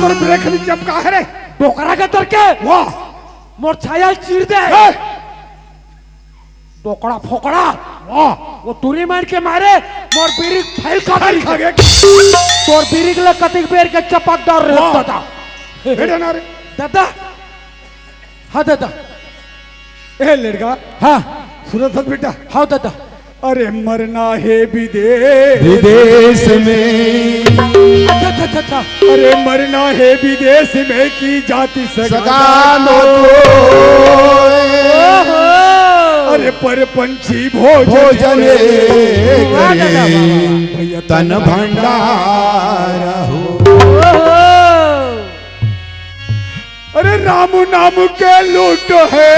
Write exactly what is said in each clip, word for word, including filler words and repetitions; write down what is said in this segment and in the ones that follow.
अरे ब्रेक नहीं चपका है रे। डोकरा के तर के। वाह। मोर छाया चीर दे। ए! डोकरा फोकरा। वाह। वो टूरी मार के मारे, मोर बीड़ी फैल खा गई। खा गए। तोर बीड़ी के लिए कतिक बेर के चपक डाल रहे हो वाह। दादा। बेटा ना रे। दादा। हाँ दादा। ए लड़का। हाँ। सुनत हस बेटा? हाँ दादा। अरे मरना है विदेश विदेश में। अच्छा, अच्छा, अच्छा, अच्छा। अरे मरना है विदेश में की जाति सगा सगा न न कोय। कोय। ओहो। अरे पर पंछी भोजन भोजन वाह दादा, वाह, वाह, वाह। करे, भैया तन भंडार हो। ओहो। अरे राम नाम के लूट है।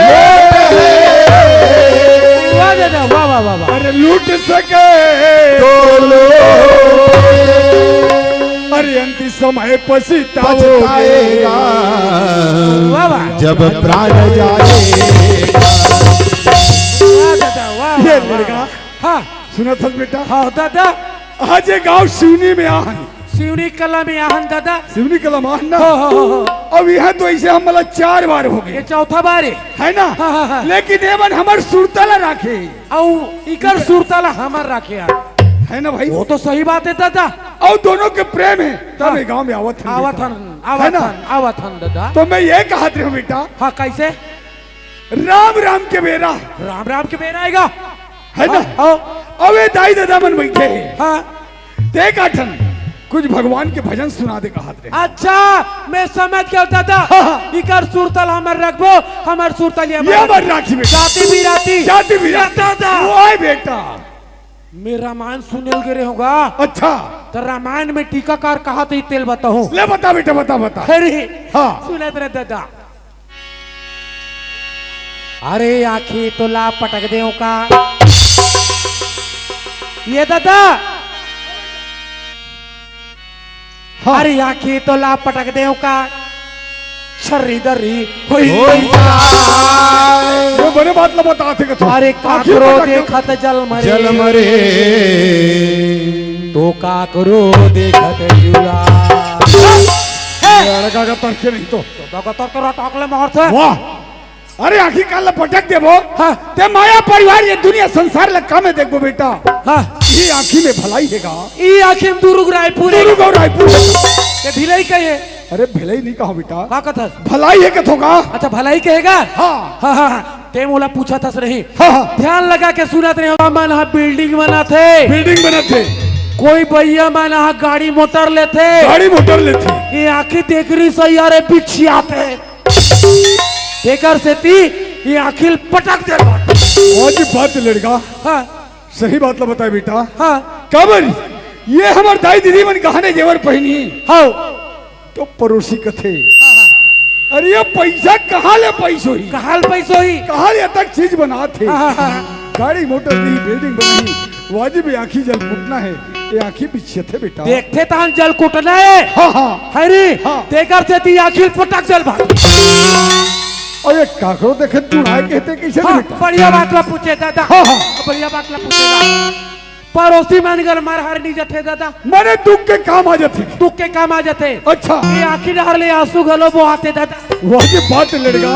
वाह दादा, वाह, वाह, वाह, वाह। अरे लूट सके तो लूट। अरे अंत समय पछताओगे। पछताएगा वाह, वाह। जब प्राण जाएगा। वाह दादा, वाह, ये वाह, वाह। लड़का। हाँ। सुनत हस बेटा? हाँ दादा। आज ये गांव सिवनी में आहन। सिवनी कला में आहन दादा। सिवनी कला में आहन ना? हो, हो, हो, हो। अब यहाँ तो ऐसे हम मतलब चार बार हो ये गए। चौथा बार है। है ना? हाँ, हाँ, हाँ। लेकिन एमन हमर सुरता ला राखे। अउ इकर सुरता ला हमर राखे यार। है ना भाई? वो तो सही बात है दादा। अउ दोनों के प्रेम है, तब हाँ। ये गांव में आवत हन आवत बेटा। हन, है आवत ना? हन, आवत हन दादा। तो मैं ये कहत रहे हूँ बेटा। हाँ, कैसे? राम राम के बेरा। राम राम के बेरा आएगा। है ना? हाँ, हाँ। अबे दाई ददा मन बैठे हैं। हाँ। ते का ठन कुछ भगवान के भजन सुना दे कहत रहे। अच्छा, मैं समझ गया दादा। हाँ, हाँ। इकर सुरता ला हमर रखबो, हमर सुरता ला ये हमर मत राखी बेटा। जाति बिराती। जाति बिराती। दादा। ओए बेटा। मैं रामायण सुने ल गे रहे होगा। अच्छा। तो रामायण में टीकाकार कहा थे तेल बताओ। ले बता बेटा, बता, बता। अरे। हाँ। सुनत रहे दादा। अरे आँखी तो ला पटक देव का। ये दादा। हाँ। अरे आँखी तो ला पटक देव का। छर्री दर्री होई होई जाए। वो बड़े बात ला बता थे कथो। अरे आँखी काकरो पटक देव। देखत जल मरे। जल मरे। तो काकरो देखत जुड़ा। लड़का का तर्क नहीं तो। तो का तर्क रहा टाकले मार से। वाह। अरे आँखी काल ला पटक देबो। हाँ। ते माया परिवार ये दुनिया संसार ला कामे देखबो बेटा। हाँ। ये आँखी में भलाई है का? ये आँखी में दुरुग रायपुर है। दुरुग और रायपुर है। ये भिलाई का है। अरे भिलाई नहीं कहा बेटा। का कथस? भलाई है कथो का? अच्छा भलाई कहेगा? हाँ। हाँ, हाँ, हाँ। ते मोला पूछा थस नहीं। हाँ, हाँ। ध्यान लगा के सुनत रहे हो। मन हा बिल्डिंग बनाथे। बिल्डिंग बनाथे। कोई भैया मन हा गाड़ी मोटर लेथे। गाड़ी मोटर लेथे। ये आँखी देख रही सही यार बिछियाथे। तेकर सेती ये आँखी ल पटक दे बात। आज बात लड़का। हाँ। सही बात ला बताए बेटा। हाँ। काबर ये हमर दाई दीदी मन गहने जेवर पहनी। हाँ। तो पड़ोसी कथे, हाँ, हाँ। अरे ये पैसा कहाँ ले पैसो ही? कहाँ ले पैसो ही? कहाँ ले तक चीज बनाथे? हाँ, हाँ, हाँ। गाड़ी मोटर दी, बिल्डिंग बनाई, वाजिब आँखी जल फूटना है। ये आँखी पीछे थे बेटा। देखथे तहन जल कुटना है। हाँ, हाँ। हरी, हाँ। तेकर सेती आँखी ल पटक जल भाग। अरे काकरो देखे तू आए कहते कैसे हाँ, बेटा? बढ़िया बात ला पूछे दादा। हाँ, हाँ। बढ़िया बात ला पूछे दादा। पड़ोसी मन घर मार हार नहीं जाते दादा। मने दुख के काम आ जाते। दुख के काम आ जाते। अच्छा। ये आँखी डार ले आंसू घलो बोहाते दादा। वाह, ये बात लड़का।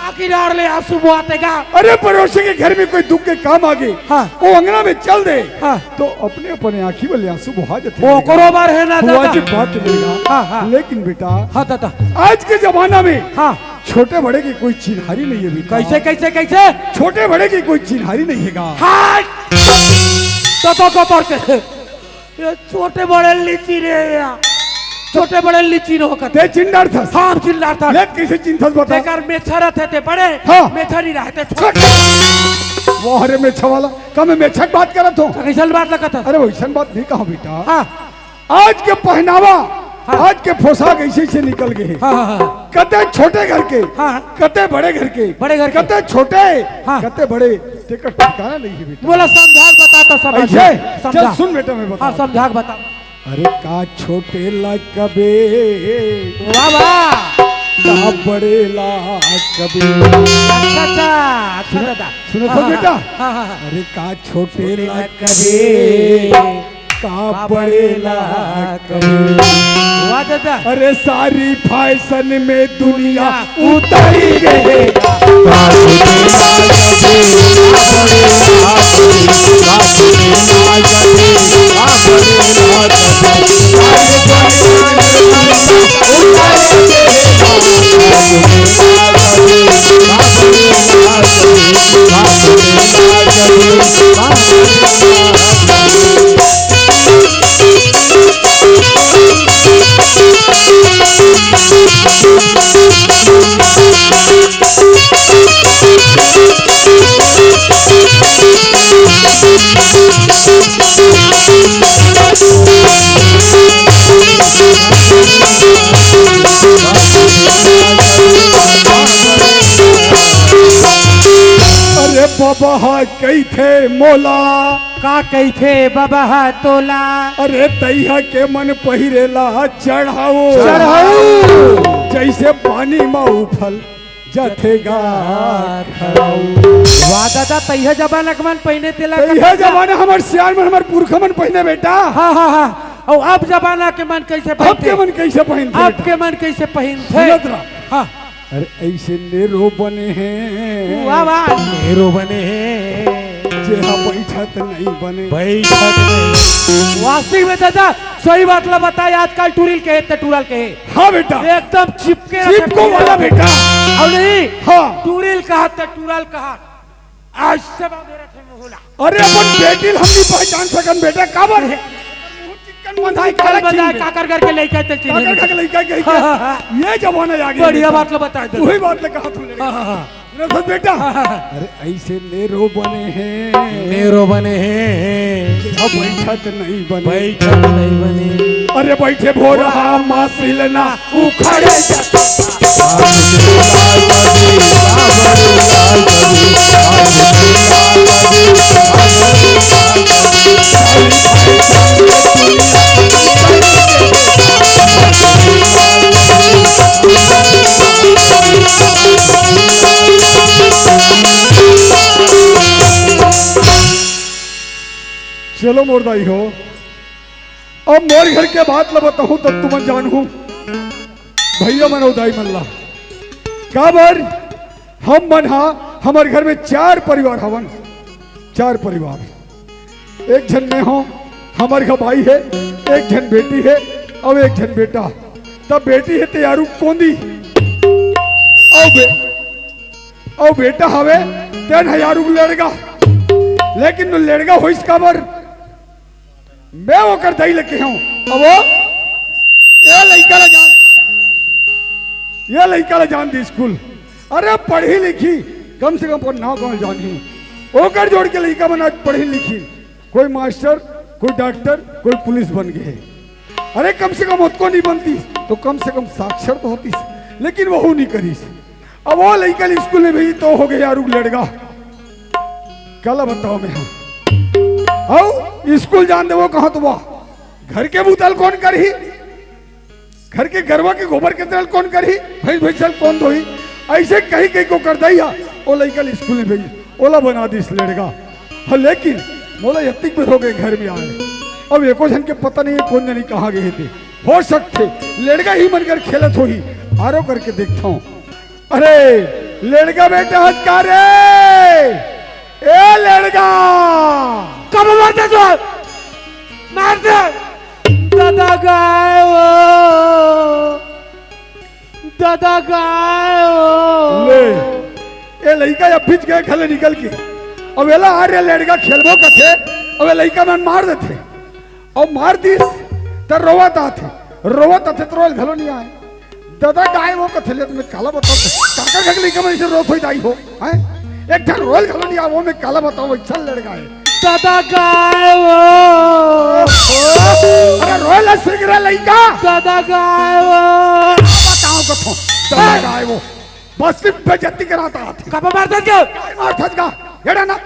आँखी डार ले आंसू बोहाते का। अरे पड़ोसी के घर में कोई दुख के काम आ गए, हाँ। वो अंगना में चल दे, हाँ। तो अपने अपने आँखी वाले आंसू बोहा जाते वो बेटा। करो बार है ना वो दादा। आज बात बेटा। हाँ, हाँ। लेकिन बेटा, हाँ दादा। आज के जमाना में हाँ। छोटे बड़े की कोई चिन्हारी नहीं है बेटा। कैसे, कैसे, कैसे? छोटे बड़े की कोई चिन्हारी नहीं है गा। हाँ। तो, तो, तो, तो, ये छोटे बड़े लीची रे या। छोटे बड़े लीची रो कते। ते चिन्ह डारथस? हाँ, हम चिन्ह डारथन। ले कैसे चिन्हथस बता। तेकर मेछा रहते ते बड़े, हाँ। मेछा नहीं रहते छोटे। छोटे। वो हरे मेछा वाला, का मैं मेछा के बात करत हूँ। तो कैसन बात लगत है? अरे वैसन बात नहीं कहा बेटा। हाँ। आज के पहनावा, हाँ। आज के पोशाक ऐसे ऐसे निकल गए हैं। हाँ, हाँ, हाँ। कते छोटे घर के, हाँ। कते बड़े घर के, बड़े घर के। कते छोटे, हाँ। कते बड़े, तेकर ठिकाना नहीं है बेटा। बोला समझा के बता तो समझ। ऐसे? समझा। चल सुन बेटा, मैं बता। हाँ, समझा के बता। अरे का छोटे ला कबे, वाह, वाह। का बड़े ला कबे। अच्छा, अच्छा, अच्छा दादा। सुनो हाँ, तो हाँ, बेटा। हाँ, हाँ, हाँ। अरे का छोटे ला कबे, का बड़े ला कही। वाह दादा। अरे सारी फैशन में दुनिया उतरी गए। अरे बाबा हा कहिथे मोला। का कहिथे बाबा हा तोला? अरे तैहा के मन पहिरेला चढ़ाऊ। चढ़ाऊ। जैसे पानी मा उफल जथेगा खड़ाऊ। वाह दादा, तैहा जमाना के मन पहिने तेला तैहा जमाना हमर सियान मन, हमर पुरखा मन पहिने बेटा। हाँ, हाँ, हाँ। अउ अब जमाना के मन कैसे अब के पहिनथे? मन कैसे पहिनथे अब बेटा? के मन कैसे पहिनथे? सुनत रह। हाँ। अरे ऐसे नेरो बने हैं। वाह, वाह, नेरो बने हैं। जेहा बैठत नहीं बने। बैठत नहीं। वास्तविक में दादा, सही बात ला बताए, आजकल टूरिल कहे त टूरल कहे। हाँ बेटा। एकदम चिपके रखे चिपको टूरिल वाला कहे। बेटा। अउ नहीं, हाँ। टूरिल कहा त टूरल कहा। आज से बाबे रखे मोहला। अरे अपन बेटी ल हम नहीं पहचान सकन बेटा, काबर? मुंह चिक्कन मन भाई, से कल काला बताए, चिन्ह। काकर घर के लइका ते चिन्ह काकर घर के लइका कही हाँ, हाँ, हाँ। ये जमाना आ गया बढ़िया बेटा। बात ला बताए दे। वही बात ला कहा तू ले। हाँ, हाँ, हाँ। रसत बेटा। हाँ, हाँ, हाँ। अरे ऐसे नेरो बने हैं। नेरो बने हैं। अब बैठत नहीं बने। बैठत नहीं बने। अरे बैठे भोरहा मासिल ना उखड़े। चलो मोर दाई हो, अब मोर घर के बात ल बताहूं तब तुमन जानहू। भैया मन अउ दाई मन ला, काबर हम मन हा, हमर घर में चार परिवार हवन, चार परिवार। एक झन में हों, हमर घर भाई हे, एक झन बेटी हे, अउ एक झन बेटा। तब बेटी हे तेयारू कोंदी, अउ बे-, अउ बेटा हवे तेन हयारू लेड़गा। लेकिन लेड़गा होइस काबर? मैं ओकर दाई ल केहेंव, अब वो ये लइका ल जान, ये लइका ल जान दी स्कूल। अरे पढ़ी लिखी, कम से कम अपन नाव गाँव जानही। ओकर जोड़ के लइका मन आज पढ़ी लिखी, कोई मास्टर, कोई डॉक्टर, कोई पुलिस बन गए। अरे कम से कम ओतको नहीं बनती तो कम से कम साक्षर तो होतीस, लेकिन वहू नहीं करीस। अब वो लइका ल स्कूल में भेजी तो हो गए यार लेड़गा। काला बताओ मैं, हाँ। अउ स्कूल जान देवो कहाँ तो वाह, घर के बुता ल कौन करही? घर के गरवा के गोबर के तेल कौन करही? भैंस भैंसा ल कौन धोही? ऐसे कही कही के ओकर दाई हा, ओ लइका ल स्कूल में भेजी, ओला बना दिस लेड़गा। हाँ, लेकिन मोला यतिक बेर हो गए घर में आए, अब एको झन के पता नहीं है कौन जनी कहाँ गए थे। हो सकथे लेड़गा ही मन कर खेलत होही, आरो करके देखता हूँ। अरे लेड़गा बेटा हस का रे? ए लेड़गा! कब मारता जो? मार दे। दादा गाय हो, दादा गाय हो। ले, ए लइका अभिच गए घले निकल के। अब एला आ रे लेड़गा खेलबो कथे, अब ए लइका मन मार देथे। अउ मार दिस, त रोवत आथे, रोवत आथे त रोयल घलो नहीं आए। दादा गाय वो कथे ले, मैं काला बताओ, काकर घर के लइका मन ऐसे रोत होई दाई हो, हैं? एक ठन रोयल घलो नहीं आए, वो मैं काला बताओ, अच्छा लेड़गा हे। दादा गाय वो। अरे रोयल सिंह रे लइका। दादा गाय वो। बताओ कथो, दादा गाय वो। बस्ती में बेइज्जती करात आथे। कब मार दे के? गाय मार थस का? एड़ा ना।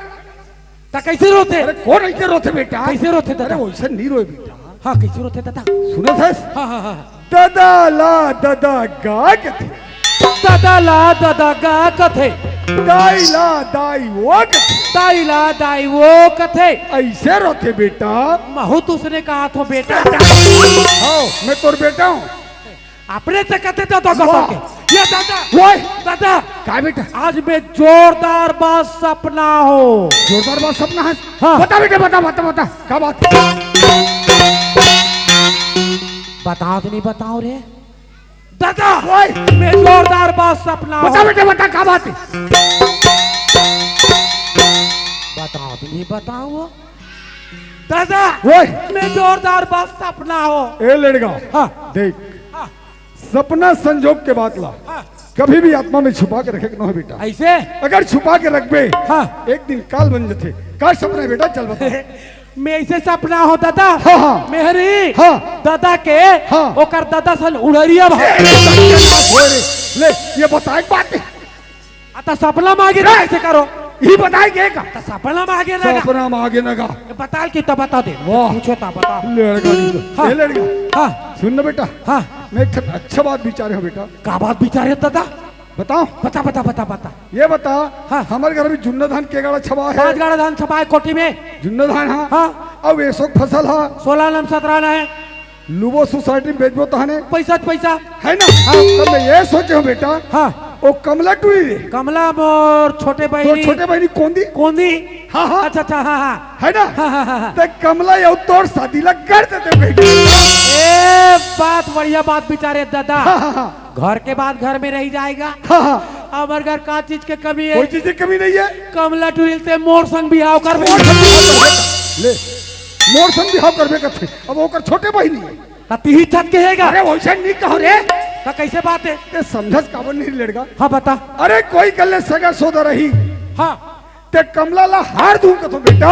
त कैसे रोथे? अरे कौन ऐसे रोथे बेटा? कैसे रोथे दादा? अरे वैसे नहीं रोए बेटा। हाँ, कैसे रोथे दादा? सुनत हस? हाँ, हाँ, हाँ। दादा ला दादा गाय कथे। ददा ला ददा गा कथे। दाई ला दाई वो कथे। दाई ला दाई वो कथे। अइसे रथे बेटा। महूं तो उसने कहा थो बेटा। हव, मैं तोर बेटा हूं। अपने से कथे ददा गा वाह। कथे। ये ददा। ओए। ददा। का बेटा? आज मैं जोरदार बात सपना हो। जोरदार बात सपना हे? हाँ। बता बेटा, बता, बता, बता। का बात? बताओ तो नहीं बताओ रे। ददा, ओए। मैं जोरदार बात सपना बता हो। बेटा, बता, का बात हे? बताओ तो नहीं बताओ। ददा, ओए। मैं जोरदार बात सपना हो। ए लड़का, हाँ। देख, हाँ। सपना संजोग के बात ला हाँ। कभी भी आत्मा में छुपा के रखे के नोहे बेटा। अइसे? अगर छुपा के रखबे, हाँ। एक दिन काल बन जथे। का सपना हे बेटा, चल बता। मैं अइसे सपना हो ददा। हाँ, हाँ। मेहरी। हाँ। ददा के। हाँ। ओकर ददा सन उड़रिया भाई। ओए रे, ले, ये बताए के बात हे। आ, त सपना मांगे त ए! कइसे करो? इही बताए के का? त सपना मांगे ना गा। सपना मांगे ना गा। ये बता के त बता दे। वाह। पूछो त बता। लड़का नहीं तो। हाँ। ए लड़का। हाँ। सुन ना बेटा। हाँ। मैं एक ठन अच्छा बात बिचारे हों बेटा। का बात बिचारे ददा? बताओ। बता, बता, बता, बता। ये बता, हाँ। हमर घर में जुन्ना धान के गाड़ा छपा हे? पांच गाड़ा धान छपा हे कोठी में। जुन्ना धान, हाँ। हाँ। अउ एसो के फसल, हाँ। सोलह नम सतरा ना हे। लुबो सोसाइटी में बेचबो तहने। पइसा त पइसा। हे ना? हाँ। त मैं ये सोचे हों बेटा। हाँ। ओ कमला टूरी रे। कमला मोर छोटे तोर बहिनी। छोटे बहिनी कोंदी? कोंदी। हाँ, हाँ। अच्छा, अच्छा, हाँ, हाँ। हे ना? हाँ, हाँ, हाँ, हाँ। त कमला अउ तोर शादी ला कर देते बेटा। ए, बात बढ़िया बात बिचारे ददा। हाँ, हाँ, हाँ। घर के बात घर में रही जाएगा। हाँ, हाँ। हमर घर का चीज के कमी हे? कोई चीज के कमी नहीं हे। कमला टूरी ल ते मोर संग बिहाव करबे। ले, मोर संग बिहाव करबे कथे। अब ओकर छोटे बहिनी हे। त तिही छत के हे गा। अरे वइसन नहीं कहों रे। त कइसे बात हे? ते समझस काबर नहीं लड़का? हाँ बता। अरे कोई कल्ले सगा सोदर रही। हाँ। ते कमला ला हार दूं कथों बेटा।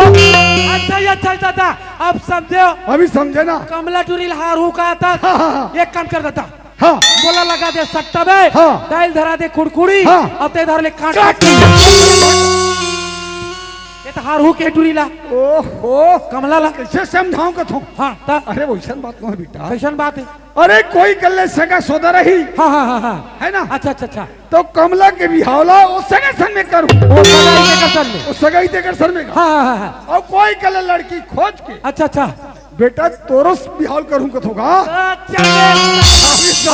अच्छा ही अच्छा ही ददा, अब समझे हो। अभी समझे ना। कमला टूरी ला हार हूं कहा था। हाँ, हाँ, हाँ। एक काम कर ददा। हाँ। मोला लगा दे सट्टा में। हाँ। दाई ल धरा दे कुड़कुड़ी। हाँ। अउ ते धर ले कांटा। कांटा। ये त हार हूं के टूरी ला। ओहो। कमला ला। कइसे समझाओं कथों? हाँ, त? अरे वइसन बात नोहे बेटा। कइसन बात हे? अरे कोई कल्ले सगा सोदर रही। हाँ, हाँ, हाँ, हाँ। हे ना? अच्छा, अच्छा, अच्छा। त कमला के बिहाव ला ओ सगा सन में करूं। ओ सगाई तेकर सन में। ओ सगाई तेकर सन में। हाँ, हाँ, हाँ, हाँ। अउ कोई कल्ले लड़की खोज के। अच्छा, अच्छा। बेटा तोरो बिहाव करूं कथों गा। अच्छा,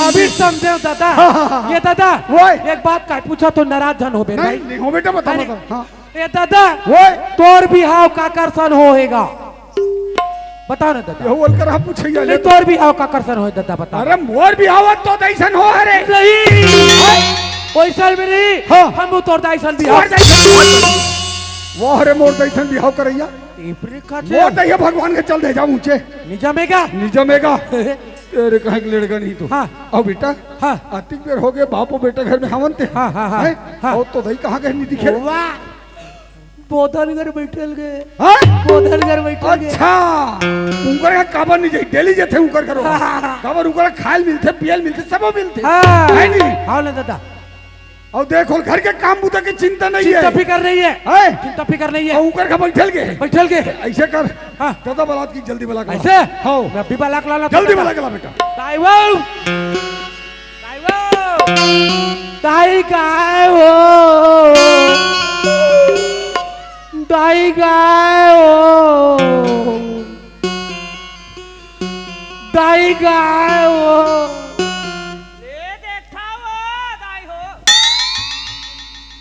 अभी समझे ददा। हाँ, हाँ, हाँ, हाँ। ये ददा, ओए। एक बात का पूछा तो नाराज झन होबे नहीं, भाई। नहीं हों बेटा, बता, अरे, बता। हाँ। ए ददा, ओए। तोर बिहाव काकर सन होहे गा? बता ना ददा। ये ओकर हम पूछे नहीं, ले। तोर बिहाव काकर सन होहे ददा, बता। अरे मोर बिहाव तो तइसन होहे रे। नहीं। हैं? वइसन में नहीं। हाँ। हम तोर दाई सन बिहाव। मोर दाई सन। वाह रे, मोर दाई सन बिहाव करइया। टिपरी खाते। मोर दाई हे भगवान के चल दे जाऊं ऊंचे। निजमेगा? निजमेगा। तेरे कहे के लड़का नहीं तो। हाँ। अउ बेटा। हाँ। अतिक बेर होगे, बाप अउ बेटा घर में हवन ते। हाँ, हाँ, हाँ, हैं? हाँ। अउ तो दाई कहाँ गे, नहीं दिखे? वाह। बोधन घर बइठे गे। हाँ? बोधन घर बइठे गे। अच्छा। उंकर घर काबर नहीं जाही? डेली जाथे उंकर घर। हाँ, हाँ, हाँ। काबर उंकर खाय ल मिलथे, पिये ल मिलथे, सबो मिलथे। हाँ। हे नहीं? हाँ ना ददा। अउ देखो, घर के काम बूता के चिंता नहीं हे। चिंता फिकर नहीं हे। हैं? चिंता फिकर नहीं हे। अउ उंकर घर बइठे गे। बइठे गे। अइसे कर। हाँ। ददा बलात की जल्दी बला के ला। अइसे? हाँ। मैं अभी बला के लाना जल्दी ददा। बला के ला बेटा। दाई वो। दाई वो। दाई गाय वो। दाई गाय वो। दाई गाय वो। ले देखा वो, दाई हो।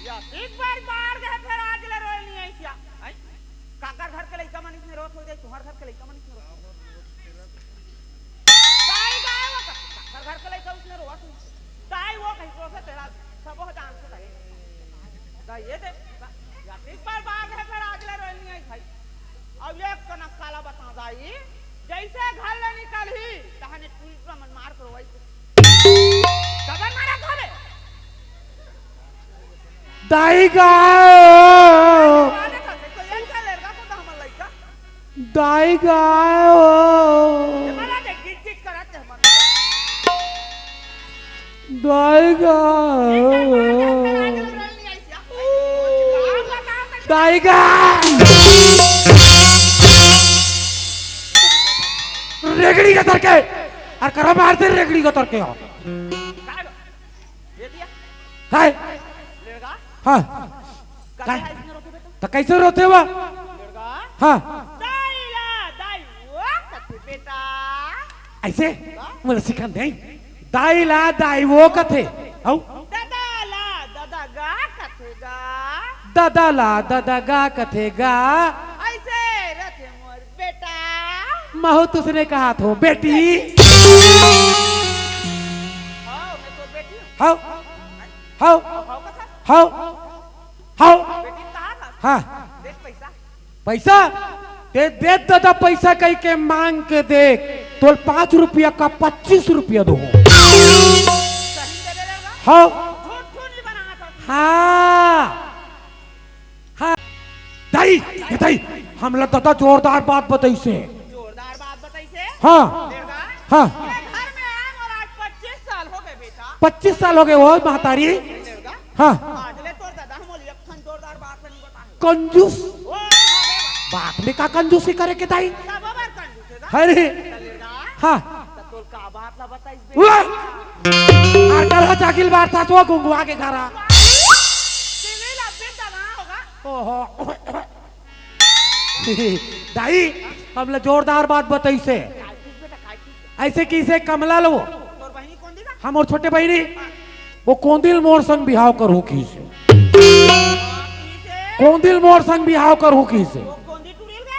या एक बार बाहर गए, फिर आज ले रोए नहीं आई सिया। हैं? काकर घर के लइका मन इसने रोत हो जाए, तुम्हार घर के लइका मन इसने रोत हो जाए। दाई गाय वो, काकर घर के लइका उसने रोत हो। दाई वो कहीं को से तेरा सब हो जान से दाई। दाई ये दे, या एक बार बाहर गए, फिर आज ले रोए नहीं आई भाई। अउ एक कनक काला बता दाई, जइसे घर ले निकलही, तहने टूरी टूरा मन मार करो वइसे। कबर मारा तोरे। दाई गाय। मारे का, तो ये का लड़का को तो हमर लइका। दाई गाय। ये मारा दे, गिट गिट करत है हमर। दाई गाय। दाई गाय। रेगड़ी का तरके। अउ करा मारते रेगड़ी का तरके हो। ये दिया। काय? लेड़गा? हाँ। काहे काय? अइसने रोथे बेटा? त कइसे रोथे वो? लेड़गा? हाँ। दाई ला दाई वो कथे बेटा। अइसे? का? मोला सिखान दे। दाई ला दाई वो कथे। अउ? ददा ला ददा गा कथे गा। ददा ला ददा गा कथे गा। अइसे रथे मोर बेटा। महूँ त उसने कहत हों बेटी। हव, मैं तोर बेटी हूँ। हव, हव, हव, कथा। हव, हव। बेटी कहाँ था? हाँ। देख पैसा। पैसा? ते दे ददा पैसा कहिके मांग के देख। तोल पाँच रुपया का पच्चीस रुपया दूँ। सही दे दे लेगा। हव। झूठ झूठ नहीं बना था। हाँ। हाँ। दाई, ए दाई, हमला ददा जोरदार बात बताइसे। जोरदार बात बताइसे? हाँ। लेड़गा? हाँ। ये घर में आए मोला आज पच्चीस साल हो गए बेटा। पच्चीस साल हो गए वो महतारी? लेड़गा? हाँ। आज ले तोर ददा मोला एक ठन जोरदार बात नहीं बताए। कंजूस। ओ, अरे वाह। बात में का कंजूसी करे के दाई? सब बार कंजूस हे गा। अरे। लेड़गा? हाँ। त तोल का बात ला बताइस बे? वाह! आर कल हा जागिल बार था तो गुंगुआ के घरा। सिविल अभी दवा होगा। ओहो। दाई, हमला जोरदार बात बताइसे। अइसे कहिसे कमला लो। तोर बहिनी कोन दिन? हाँ, मोर छोटे बहिनी। वो कोंदिल मोर संग बिहाव करहूँ कहिसे। कोंदिल मोर संग बिहाव करहूँ कहिसे।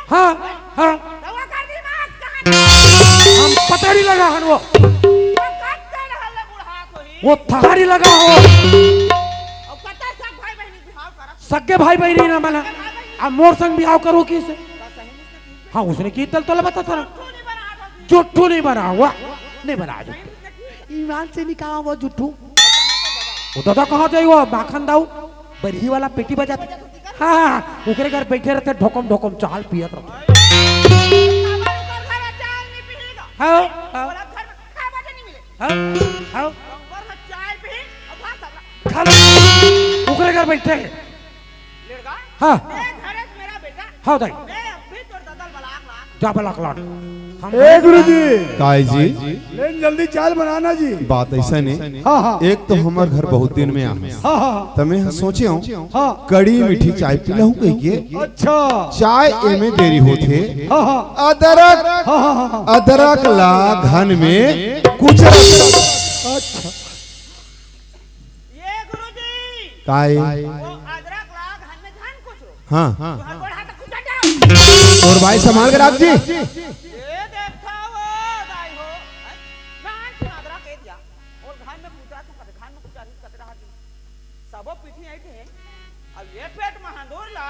हाँ, हाँ। हम पता नहीं लगा हन वो। वो थारी लगा हो। सगे भाई बहिनी ना मन। अब मोर संग बिहाव करहूँ कहिसे। हाँ, उसने की तल तल बता था। जुट्ठू नहीं बना हुआ। नहीं बना जुट्ठू। ईमान से निकाला वो जुट्ठू। वो दादा कहाँ जाई वो माखन दाऊ? बरही वाला पेटी बजाते। हाँ, हाँ, हाँ, ओकरे घर बैठे रहते, ढोकम ढोकम चाल पियत रहते। हाँ, हाँ। हाँ, हाँ। खा ले। ओकरे घर बैठे हैं। हाँ। हाँ, दाई। जा बलाक लाट। हम ए गुरुजी। काय जी? लेन जल्दी चाल बनाना जी। बात अइसे नहीं। हाँ, हाँ। एक तो हमर घर बहुत दिन में आ। हाँ, हाँ। त मैं सोचे हूँ, हाँ। कड़ी मीठी चाय पी लहूँ कहिके। अच्छा। चाय एमे देरी होथे। हाँ, हाँ। अदरक, हाँ, हाँ, हाँ, हाँ। अदरक ला घन में कुचर। अच्छा। ये गुरुजी। काय? वो अदरक ला घन में झन कुचरो। हाँ। तुहर गोड़ हाथ कुचर जाए। तोर भाई संभाल के राख जी। ये देखा वो दाई हो। हैं? जान सुन अदरक ए दिया। और घन में कुचरा तू कते, घन में कुचरा तू कते रहा जी। सबो पीठी आई थे। अब ये पेट में हंदूर ला,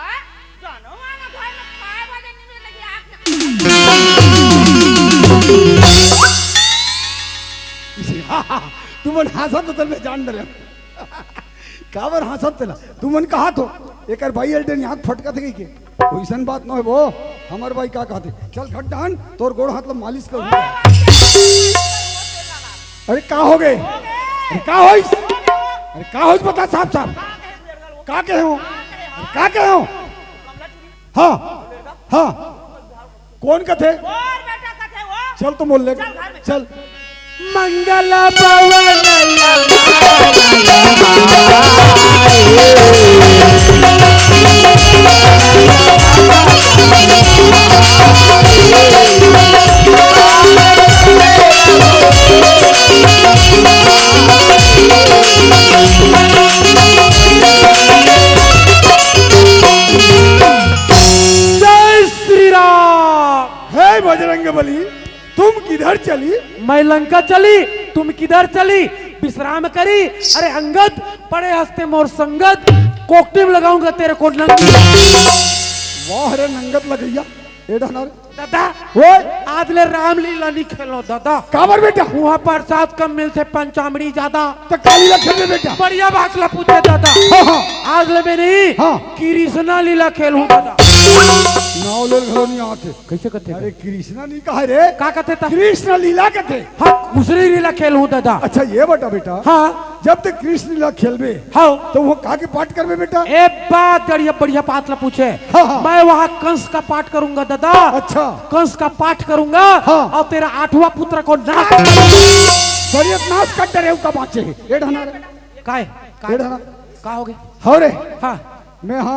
जानो मामा घर में खाए वाले नहीं मिले लगी आग। तुमन हंसत तो मैं जान डरे। काबर हंसत तेला? तुमन कहा तो एकर भाई एल्डन आँख फटकत गई के? वइसन बात न होय वो। हमर भाई का कहते? चल घट डाहन, तोर गोड़ हाथ ला मालिश कर। अरे का हो गए? अरे का होइस? अरे का होइस बता साफ साफ। का कहे हो? अरे का कहे हो? हाँ, हाँ। कोन कथे? चल तो मोल ले। चल। मंगल पवन जय श्री राम। हे बजरंग बली, तुम किधर चली? मैं लंका चली, तुम किधर चली? विश्राम करी। अरे अंगद, पड़े हंसते मोर संगत, कोकटिम लगाऊंगा तेरे को नंगत। वाह रे नंगत लगैया, ए डहना रे। दादा, ओए। आज ले रामलीला नहीं खेलो दादा। काबर बेटा? वहाँ प्रसाद कम मिलते, पंचामृति ज्यादा। तो काली ला खेलबे बेटा। बढ़िया बात ला पूछे दादा। हाँ, हाँ। आज ले मैं नहीं, हाँ। कृष्णा लीला खेलूं दादा। नाव ले घलो नहीं आते। कैसे कथे? अरे कृष्णा नहीं कहा रे। का कथे ता? कृष्ण लीला कथे। हाँ, दूसरी लीला खेलूं दादा। अच्छा ये बता बेटा। हाँ। जब तक कृष्ण लीला खेलबे, हाँ। तो वो का के पाठ करबे बेटा? ए बात बढ़िया, बढ़िया बात ला पूछे। हाँ, हाँ। मैं वहाँ कंस का पाठ करूंगा दादा। अच्छा। कंस का पाठ करूंगा। हाँ। और तेरा आठवां पुत्र को नाश। सरियत नाश कर डरे का बाचे है। ए ढना रे। काय? का, का होगे? हव रे। हाँ। मैं हा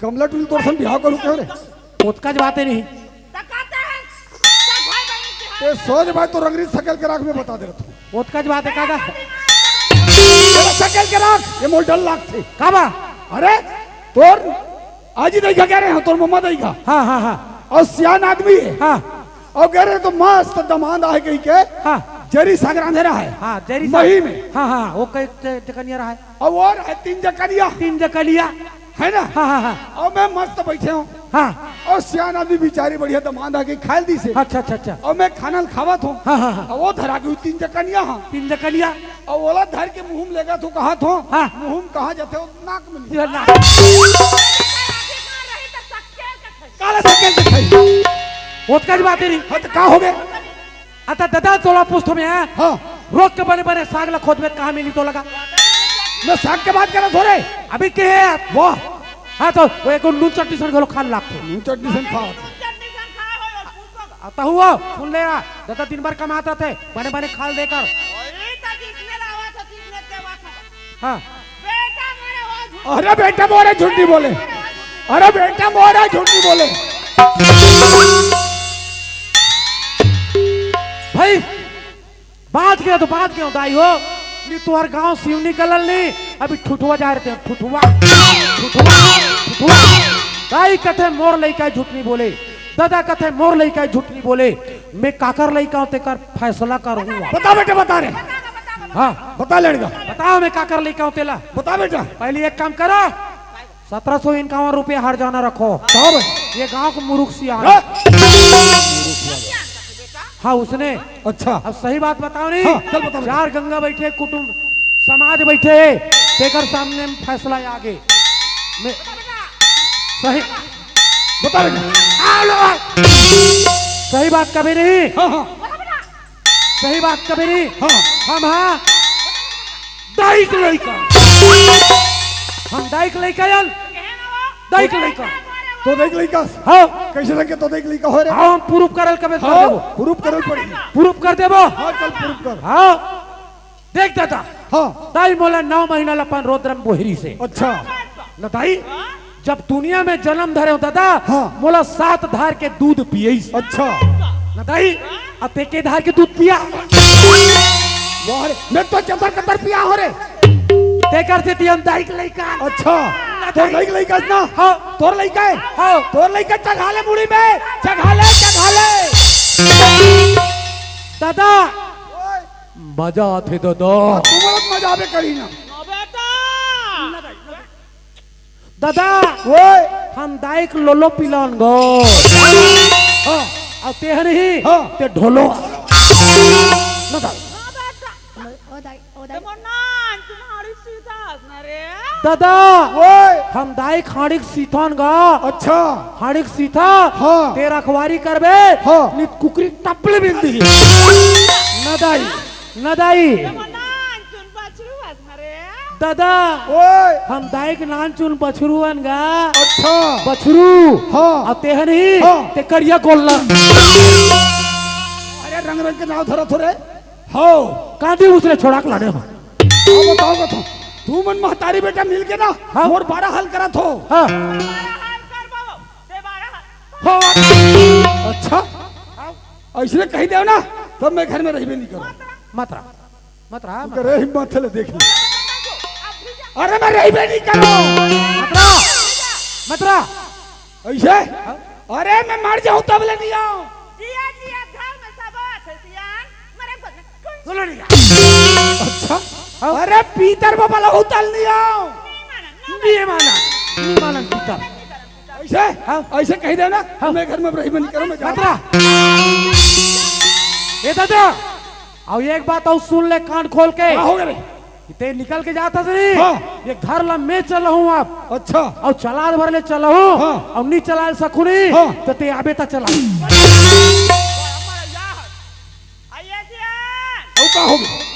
कमला टुरी तोर संग बिहाव करूँ कहेंव रे। ओतका ज बात हे नहीं। ए, सोझ भाई, तोर अंगरी सकेल के राख, मैं बता देथों। ओतका ज बात हे, का गा? ए, सकेल के राख, ए मोला डर लागथे। का बा? अरे, तोर आजी दई गे रहेंव, तोर ममा दई गा। हाँ, हाँ, हाँ। अउ सियान आदमी हे। हाँ। अउ गे रहेंव त मस्त दमांद आय कहिके हाँ। जरी साग रांधे रहय। हाँ, जरी साग। मही में। हाँ, हाँ, ओ कई जकनिया रहय। अउ ओ रहय तीन जकनिया। तीन जकनिया। हे ना? हाँ, हाँ, हाँ। अउ मैं मस्त बइठे हँव। हाँ। अउ सियान आदमी बिचारी बढ़िया दमांद आके खाय ल दिस हे। अच्छा, अच्छा, अच्छा। अउ मैं खाना ल खावत हँव। हाँ, हाँ, हाँ। अउ ओ धरा गे तीन जकनिया हा। तीन जकनिया। अउ ओला धर के मुँह म लेगत हँव, कहत हँव। हाँ। मुँह म कहाँ जाथे ओ नाक म नहीं। ये नाक। काला सकेल के खाई। ओतका ज बात हे नहीं। हाँ, त का होगे? अता ददा तोला पूछथों मैं, हाँ। रोक के बने बने साग ला खोदबे त कहाँ मिलही तोला गा? मैं साग के बात करत हँव रे। अभी के हे? वाह। हाँ, त ओ एक नून चटनी संग घलो खाय ल लागथे। नून चटनी संग खावत। अ, त हुआ, सुन ले यार, ददा दिन भर कमात रहिथे, बने बने खाय ल दे कर। हाँ। अरे बेटा मोर हे, झूठ नहीं बोले। अरे बेटा मोर हे, झूठ नहीं बोले। भाई, बाँच गेंव त बाँच गेंव दाई हो। नहीं तुँहर गाँव सिवनी कलल नहीं, अभी ठुठुवा जाय रहितेंव, ठुठुवा, ठुठुवा, ठुठुवा। दाई कथे मोर लइका हे, झूठ नहीं बोले। ददा कथे मोर लइका हे, झूठ नहीं बोले। मैं काकर लइका हँव तेकर फैसला करहूँ। बता बेटा, बता रे। हाँ। बता लड़का। बता मैं काकर लइका हँव तेला। बता बेटा। पहली एक काम करो, सतरा सौ इक्यावन रुपया हरजाना रखो। का भाई? ये गाँव के मुरुख सियान। हाँ। हाँ, उसने। अच्छा। अब सही बात बतावँव नहीं? हाँ, चल बता, बता। चार गंगा बइठे, कुटुम समाज बइठे हे, तेकर सामने म फैसला आगे। मैं सही बता बेटा। सही बात कबे नहीं? हाँ, हाँ। सही बात कबे नहीं? हाँ। हम हा दाई के लइका। हम दाई के लइका हन। दाई के लइका। तोर दाई के लइका? हाँ। कइसे ढंग के तोर दाई के लइका हों रे? हाँ, हम proof करे ल कबे कर हाँ, देबो। Proof करे ल पड़ी। Proof कर देबो। हाँ, चल proof कर। हाँ। देख ददा। हाँ। दाई मोला नौ महीना ल अपन रोदरम बोहरी से। अच्छा। न दाई, जब दुनिया में जनम धरेंव ददा, हाँ। मोला सात धार के दूध पियइस। अच्छा। न दाई, अउ तें के धार के दूध पिया। वाह रे, मैं तो चतर कतर पिया हँव रे। तेकर सेती हम दाई के लइका। अच्छा, न तोर दाई। दाई के लइका हस ना? हाँ। तोर लइका हे? हाँ। तोर लइका चघा ले मुड़ी में, चघा ले, चघा ले। ददा, मजा आथे ददा। तुमन मजा आबे करी ना। ना बेटा। ददा, ओए। हम दाई के लोलो पिलान गो। हाँ। अउ तें नहीं, हाँ। तें ढोलो। ना दाई। ना बेटा। ओ दाई, ओ दाई। ते मोर नान तुम्हारी सीता ना रे। ददा, ओए। हम दाई के हाँड़ी के सीथन गा। अच्छा। हाँड़ी के सीथा, हाँ। तें रखवारी करबे, हाँ। नित कुकरी टपले बिन दिही। ना दाई। न दाई। ददा। ओए। हम दाई के नान चुन बछरू अन गा। अच्छा। बछरू। हाँ। अउ तेहन ही। हाँ। तें करिया गोल्लर। अरे रंग रंग के नाव धरत हो रे। हव। कांदी उसने छोड़ा के लाने हो। हाँ, बताओ, बताओ। तुमन महतारी बेटा मिल के ना हाँ। मोर बारा हाल करत हो। हाँ। हाँ। अच्छा। अइसने कहि देव ना, तब मैं घर में रहिबे नहीं करूँ। मत रहा, मत रहा, मत रहा। अरे हिम्मत ले देख ले। अरे मैं रहिबे नहीं करूँ। मत रहा, मत रहा। अइसे? हाँ? अरे मैं मर जाऊँ तब ले नहीं आऊँ। जिया, जिया, घर में सब बात है, सियान, मरे को सुन नहीं आ। अच्छा? हाँ? अरे पीतर बाबा ला उतल नहीं आऊँ। नहीं माना, नहीं माना, नहीं माना पीतर। अइसे? हाँ? अइसे कहि देव ना, हाँ। मैं घर में रहिबे नहीं करूँ, मैं जात हँव। ए दादा, अउ एक बात अउ सुन ले कान खोल के। का हो गे रे? तें निकल के जात हस नहीं? हाँ। ये घर ला मैं चलाहूँ अब। अच्छा। अउ चलात भर ले चलाहूँ। हाँ। अउ नहीं चला सकूँ नहीं, हाँ। त तें आबे त चला। अउ का हो गे?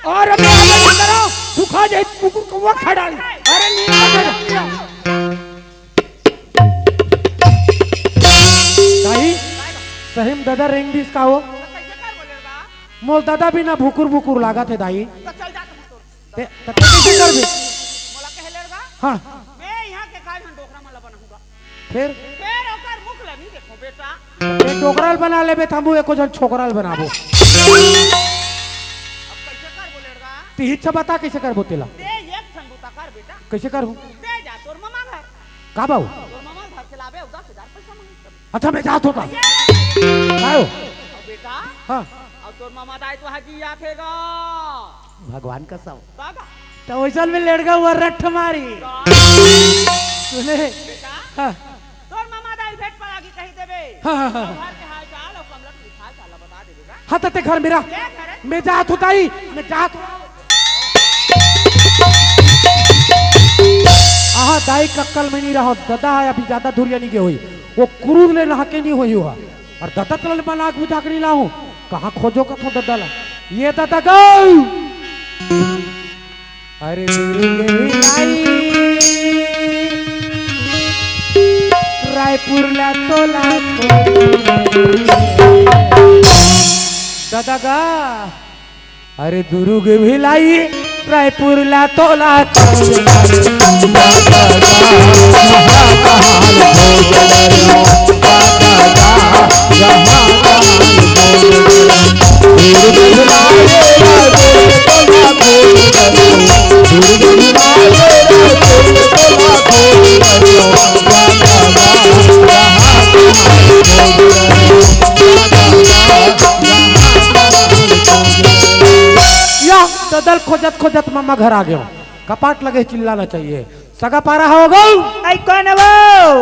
अरे मैं आबे नहीं करूँ, सुखा जाए कुकुर कौवा खा डाल। अरे नहीं, नहीं, नहीं। दाई, सही में ददा रेंग दिस का हो? मोर ददा बिना भुकुर भुकुर लागत हे दाई। त चल जा तुम तोर। ते, त ते कइसे करबे? मोला कहे लड़का? हाँ। मैं यहाँ के खाए हन डोकरा मन ला बनाहूँगा। फिर? फिर ओकर मुख ला नहीं देखो बेटा। ते डोकरा ल बना लेबे, त हमू एको झन छोकरा ल बनाबो। अब कइसे करबो लड़का? ते इच्छा बता कइसे करबो तेला। ते एक ठन बुता कर बेटा। कइसे करहूँ? ते जा तोर ममा घर। का बाऊ? तोर ममा घर के लाबे, दस हजार पैसा मांगे। अच्छा, मैं जात होता। ये! काय हो? अउ बेटा, हाँ। अउ तोर ममा दाई तो हाजी आथे गा। भगवान कसम। बाबा। त वइसन में लड़का हुआ रट्ठ मारी। का? सुने? बेटा, हाँ। तोर ममा दाई भेंट पड़ा की कही देबे। हाँ, हाँ, हाँ। घर के हाल चाल अउ कमला के हाल चाल बता देबे गा। हाँ, त ते घर मेरा। ये घर है। मैं जात होता ही, मैं जात। आहा, दाई कक्कल में नहीं रहो, ददा है, अभी ज्यादा दूरिया नहीं गए हुई। वो क्रूर ले नहा के नहीं हुई हुआ। अउ ददा तला ले बना के बुझा के नहीं लाहूं। कहाँ खोजो कथो ददा ला? ये ददा गौ। अरे दुर्ग भिलाई, रायपुर ला तोला खोजू। ददा गा। अरे दुर्ग भिलाई, रायपुर ला तोला या ददा ल खोजत खोजत ममा घर आ गयो। कपाट लगे चिल्लाना चाहिए। सगा पारा हो गऊ। आई कोन वो?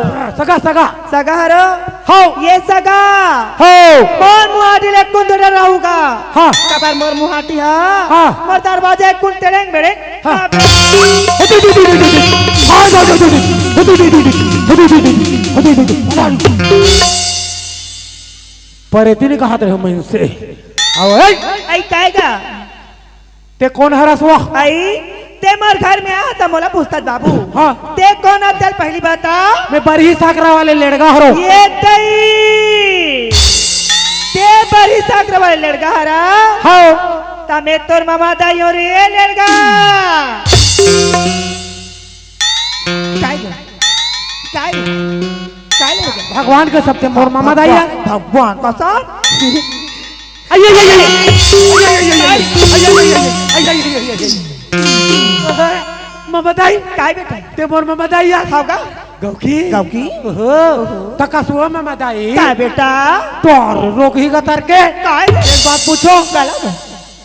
हाँ, सगा, सगा। सगा हरो? हो। ये सगा। हो। मोर मुहाटी ले कुन डरा रहूगा? हाँ। कबर मोर मुहाटी हा? हाँ। मोर दरवाजे कुन टेड़ेंग बेड़ेंग? हाँ। पर इतनी कहा तेरे हम इनसे। आओ, ए! आई कायगा? ते कोन हरस वो? आई, ते मोर घर में आ, त मोला पूछत बाबू। हाँ। ते कोन हर चल पहली बता? मैं बरही साकरा वाले लेड़गा हरो। ये तई। ते बरही साकरा वाले लेड़गा हरा? हाँ। त मैं तोर ममा दाई हो रे लेड़गा। काय गे? काय गे? काय लेड़गा? भगवान के सब ते मोर ममा दाई है। भगवान कसम। अये, अये, अये। अये, अये, अये। अये, अये, अये। अये, अये, अये, अये। ममा दाई। काय बेटा? ते मोर ममा दाई यार। खाओगा? गौकी। गौकी। ओहो। तकासुआ ममा दाई। काय बेटा? तोर रोग ही गतर के। काय? एक बात पूछो। गला में।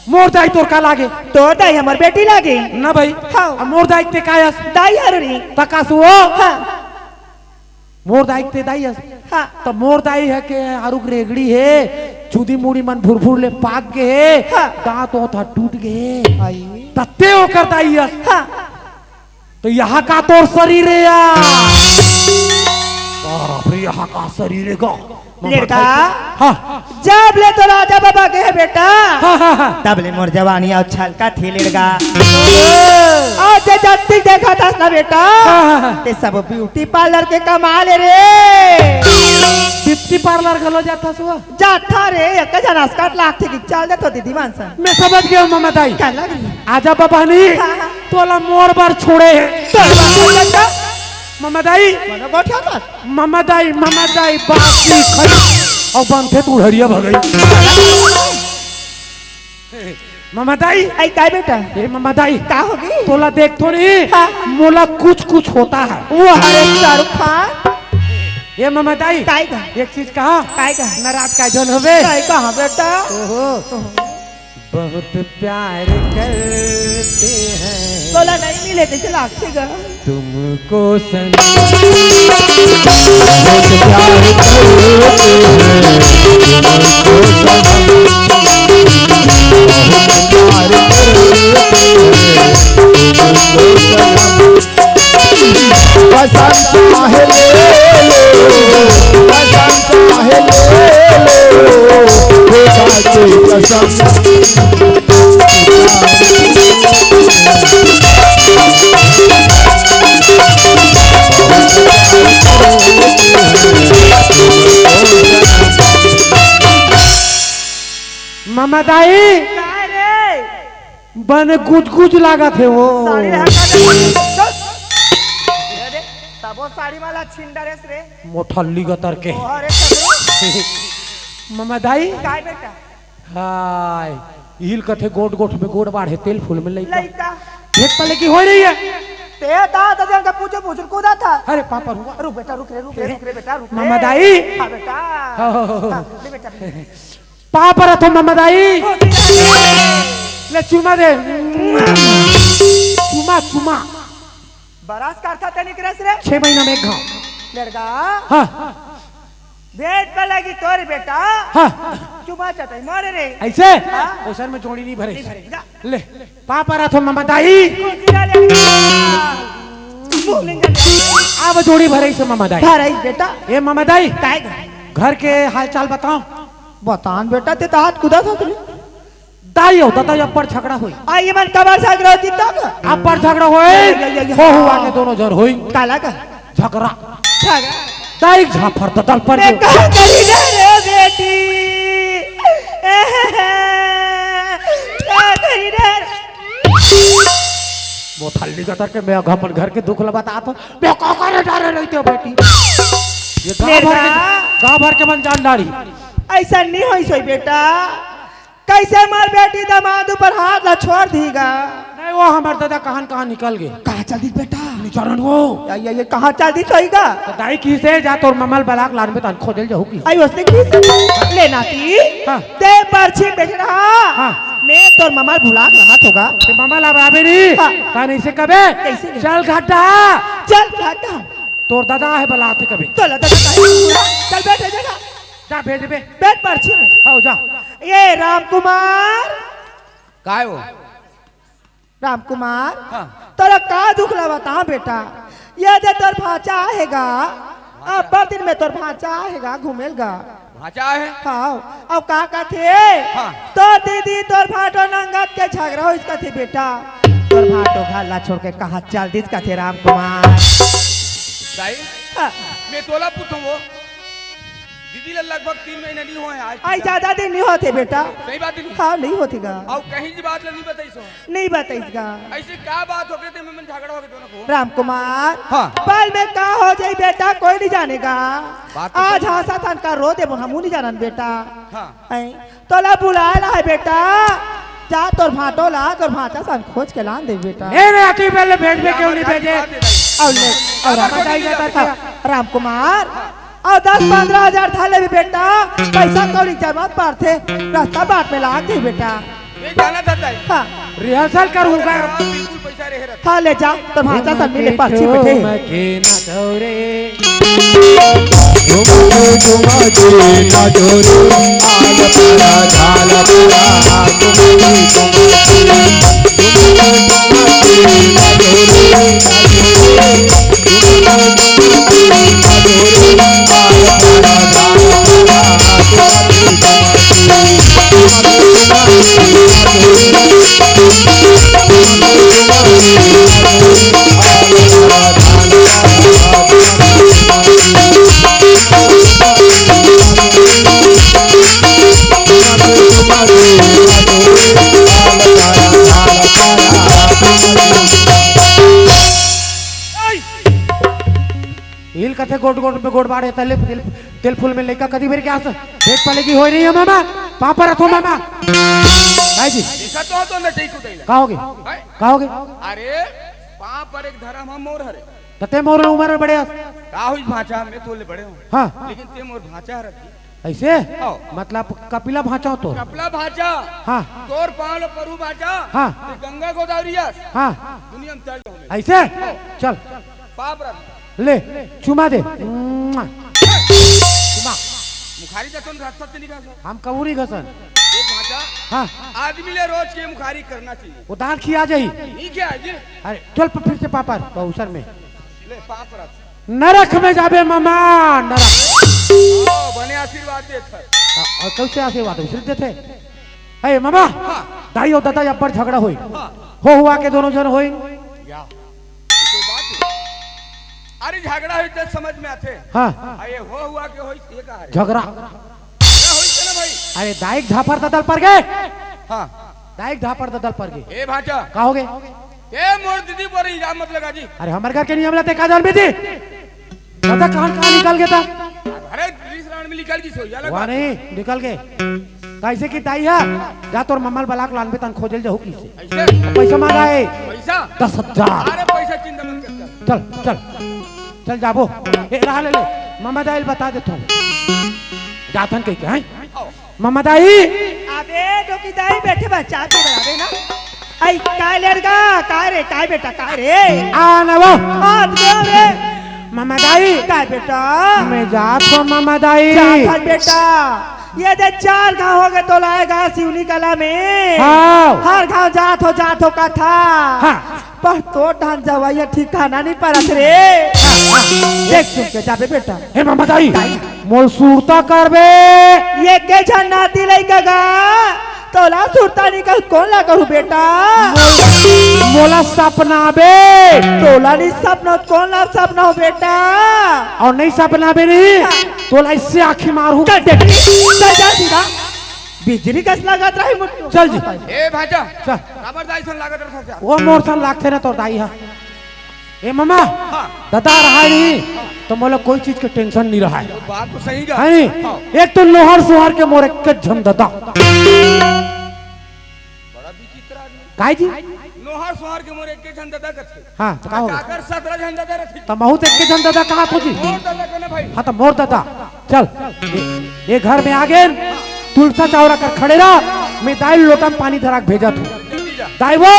मोर दाई तोर का लागे? तोर दाई हमर बेटी लागे। ना भाई। हाँ। अब मोर दाई ते कायस? दाई हरुरी। तकासुआ। हाँ। मोर दाई ते दाई अस। हाँ। त मोर दाई हे के आरुग रेगड़ी हे, चुदी मुड़ी मन भुरभुर ले पाक गे हे, हाँ। दांत ओंत ह टूट गे हे। आई। तत्ते ओकर दाई अस। हाँ। त यहाँ का तोर शरीर हे यार? बाप रे, यहाँ का शरीर हे गा? लेड़का। हाँ। जब ले तो राजा बाबा गे हे बेटा। हाँ, हाँ, हाँ। तब ले मोर जवानी अउ छलका थे लेड़का। अउ जे जत्ती देखत हस ना बेटा। हाँ, हाँ, हाँ। ते सब ब्यूटी पार्लर के कमाल हे रे। ब्यूटी पार्लर घलो जाथस वो? जाथा रे, एक झन अस्कट लागथे कि चल देथो दीदी मन सन। मैं समझ गया हूँ ममा दाई। का लग रही? आजा बाबा नी, हाँ, हाँ। तोला मोर बर छोड़े हे। तोर बर छोड़े हे? ममा दाई। मनो गोठिया मत। ममा दाई, ममा दाई, बाप की खड़ी। अउ बनथे तू हरिया भगई। ममा दाई। आई काय बेटा? ए ममा दाई। का होगे? तोला देख तो नहीं? हाँ। मोला कुछ कुछ होता है। वो हरे शाहरुख खान। ए ममा दाई। काय का? एक चीज कहा। काय का? नाराज काय झन होबे? काय कहा बेटा? ओहो। बहुत प्यार करते हैं। तोला नहीं मिले जैसे लागते गा। तुमको सनम बहुत प्यार करते हैं। तुमको सनम बहुत प्यार करते हैं। तुमको सनम पसंद चाहे ले लो, पसंद चाहे ले लो, खुदा की कसम। ममा दाई, काय रे? बने गुजगुज लागत हे वो। साड़ी हटा दे। चल। अरे, सबो साड़ी वाला छीन डरेस रे। मोठल्ली गतर के। ओ, अरे, ससुर। ममा दाई। काय बेटा? हाय, इहिल कथे गोठ गोठ में गोड़ बाढ़े, तेल फूल में लइका। लइका। भेद पले की होय रही है। ते दा, दा, जन का पूछे, पूछे, कूदा था। अरे, पापा रुआ। रुक बेटा, रुक रे, रुक रे, रुक रे बेटा, रुक रे। ममा दाई। हाँ बेटा। हाँ, हाँ, हाँ, हाँ। हाँ, ले बेटा। पाँव परत हो ममा दाई। ले चुमा दे। चुमा, चुमा। बरस करथा तनिक रस रे। छह महीना में एक घाव। लड़का। हाँ। भेद पलेगी तोर बेटा। हाँ। चुमा चटाई मारे रे। ऐसे? हाँ। ओसन में जोड़ी नहीं भरे। नहीं भरे, जा। ले। पाँव परत हो ममा दाई। खुशी ला लड़का। मुंह निंगल। अब जोड़ी भरे से ममा दाई। भरे बेटा। ए ममा दाई। काय गा? घर के हालचाल बताओ। बतान बेटा, ते तो हाथ कुदा था तू। दाई हो, दादा, अब्बड़ झगड़ा होई। आ, ये मन कबर झगड़ा होती तो का? अब्बड़ झगड़ा होई। या, या, या, या। हो हुआ के दोनों जन होई। काला का? झगड़ा। झगड़ा। दाई झाफर ददल पर मैं जो। का करी रे, रे बेटी? का करी रे? मोठल्ली गतर के मैं अपन घर के दुख ल बतात हो। मैं का करे डरे रहिथे हो बेटी? ये गाँव भर के, मेरा गाँव भर के मन जान डारी। ऐसा नहीं होई सोई बेटा। कैसे मोर बेटी दामाद ऊपर हाथ ला छोड़ दीगा? नहीं, वो हमर दादा कहाँ कहाँ निकल गए। कहाँ चल दिस बेटा? निचरन वो। या, या, ये कहाँ चल दिस होईगा? तो दाई किसे जा तोर ममा ल बलाक लान में तन खोदेल जाहू की। आई उसने की ले नाती। हाँ। ते परछी बैठ रहा। हाँ। मैं तोर ममा ल बुलाक लानत होगा। ते ममा ल अब आबे नहीं। हाँ। तान इसे कबे? कैसे? चल घाटा। चल घाटा। तोर दादा है बलाते कबे। तो लगा दादा है। चल बैठ जगह। जा भेजबे। बैठ परछी में। हाँ, जा। ये रामकुमार। काय हो? रामकुमार, हाँ। तोला का दुख ला बता बेटा? ये दे तोर भांचा आएगा। भांचा? अब्बड़ दिन में तोर भांचा आएगा, घूमेलगा। भांचा है? हाँ, अब का कथे? हाँ। तोर दीदी, तोर भांटो नंगत के झगड़ा होइस कथे बेटा। तोर भांटो घर ला छोड़ के कहाँ चल दिस कथे रामकुमार। दाई, हाँ। मैं तोला पूछूं वो। दीदी ला लगभग तीन महीना नहीं होए आज। आई ज्यादा दिन नहीं होते बेटा। सही बात नहीं। हाँ, नहीं होती गा। अउ कहीं की बात ला नहीं बताई सो। नहीं बताई गा। ऐसे का बात हो गए थे, मैं मन झगड़ा हो गए दोनों को। रामकुमार, हाँ। पल में का हो जाई बेटा, कोई नहीं जानेगा। बात तो आज सही। हाँसा थन का रो दे, हमू नहीं जानन बेटा। हाँ। हैं? तोला बुलाए ला है बेटा, जा तोर भांटो ला, तोर भांचा सन खोज के लान दे बेटा। नहीं, नहीं, अति पहले भेजबे, क्यों नहीं भेजे? अउ ले, अउ अगर राम-, कोई नहीं जाता। रामकुमार, अउ दस पंद्रह हजार धर ले भी बेटा, पैसा कौड़ी जरूरत पड़थे, रास्ता बाट में लाग दे बेटा। ये जाना चाहता है। हाँ। रिहर्सल करूंगा। बिल्कुल पैसा रहे रहता। हाँ, ले जा, तोर भांचा सन मिले परछी बैठे। हिल कथे गोट गोट में गोड़ बाढ़े तले तेल, तेल फूल में लइका कदी बेर के आस भेंट पलेगी होय नहीं है मामा, पापा रथो मामा। भाई जी। देखा तो, तो नचई कुदई ला। का होगे? हैं? का होगे? अरे, पाँव पर एक धरम हम मोर हरे। तते मोर उम्र में बड़े आस। का होइस भांचा, मैं तोले बड़े हूँ। हाँ। लेकिन ते मोर भांचा हरत। ऐसे? हाँ। मतलब कपिला भांचा हो तो? कपिला भांचा। हाँ। तोर पाँव लो परू भांचा। हाँ। ते गंगा गोदावरी आस। हाँ। दुनिया में चल जाओ मैं। ऐसे? हाँ। चल। पाँव रख। ले, चुमा दे। मुआ। चुमा। मुखारी जतन घसत नहीं घसत। हम कबूरी घसन। एक भांचा। हाँ। आदमी ले रोज के मुखारी करना चाहिए। वो दांत खिया जाई। नहीं क्या है जी? अरे, चल प-, फिर से पापा, पौसर में। ले, पाँव रख। नरक में जाबे मामा, नरक। ओ, बने आशीर्वाद देत है। हाँ, और कैसे आशीर्वाद? उसे देते। अरे मामा, हाँ। दाई और दादा अब्बड़ झगड़ा होई। हाँ। हो हुआ के दोनों जन होई। या। ये कोई बात है? अरे झगड़ा होई तो समझ में आथे। हाँ। अरे हो हुआ के होई, ये कहा रे? झगड़ा। झगड़ा होई तो ना भाई। अरे दाई के झापड़ ददा ल पर गे। हाँ। दाई के झापड़ ददा ल पर गे। ए भांचा। का होगे? ए मोर दीदी पर इल्जाम मत लगा जी। अरे हमर घर के नियम ल ते का जानबे जी? पता कहाँ कहाँ निकल गे ता? अरे दीदी सराण में निकल गिस हो, या लगा। वाह नहीं, निकल गे। कइसे कि दाई हा, जा तोर मम्मा ल बला के लानबे तहन खोजे ल जाहू कइसे। अइसे? पइसा मांगा हे। पइसा? दस हजार। अरे पइसा चिंता मत कर, चल। चल, चल। चल जाबो। ए, रहा ले ले। ममा दाई ल बता देथों। जाथन कहिके, हैं? आओ। ममा दाई। अबे, जो कि दाई बइठे बा, चाय पी बना दे ना। आई, काय लड़का? काय रे, काय बेटा, काय रे? आ ना वो। आ, दे रे। ममा दाई। काय बेटा? मैं जात हों, ममा दाई। जात हस बेटा। ये दे चार घांव होगे तोला ए गा सिवनी कला में। हाँ। हर घांव जात हों, जात हों कथस। हाँ। पर तोर ढंग जवइया ठिकाना नइ परत रे। देख सुन के जाबे बेटा। हे ममा दाई, दाई। मोर सुरता करबे। ये के झन नाती लइका गा, तोला सुरता नइ कर, कोन ला करहूं बेटा? मोला सपनाबे। तोला नइ सपनाहूं, कोन ला सपनाहूं बेटा? अउ नइ सपनाबे नहीं, हाँ। तोला अइसे आंखी मारहूं। चल, चल, चल, चल, सीधा। बिजली कस लागत रही मुट्ठी। चल जी। ए भांचा, चल। काबर दाई सन लागत रहा था? वो मोर सन लागथे ना तोर दाई हा। ए ममा, हाँ। ददा रहा नहीं, तो मोला कोई चीज के tension नइ रहा हे। बात तो सही गा। है नहीं? हाँ। एक तो नोहर सोहर के मोर एक झन ददा। बड़ा विचित्र आदमी। काय जी? नोहर सोहर के मोर एक झन ददा कथे। हाँ, तो का होगे? काकर सतरा झन ददा रथे। त महूं त एके झन ददा कहाथों जी। मोर ददा के ना भाई। हाँ, त मोर ददा। चल, ए, ए घर में आगेन, तुलसा चौरा कर खड़े रह, मैं दाई ल लोटा म पानी धरा के भेजत हों। जल्दी जा। दाई वो,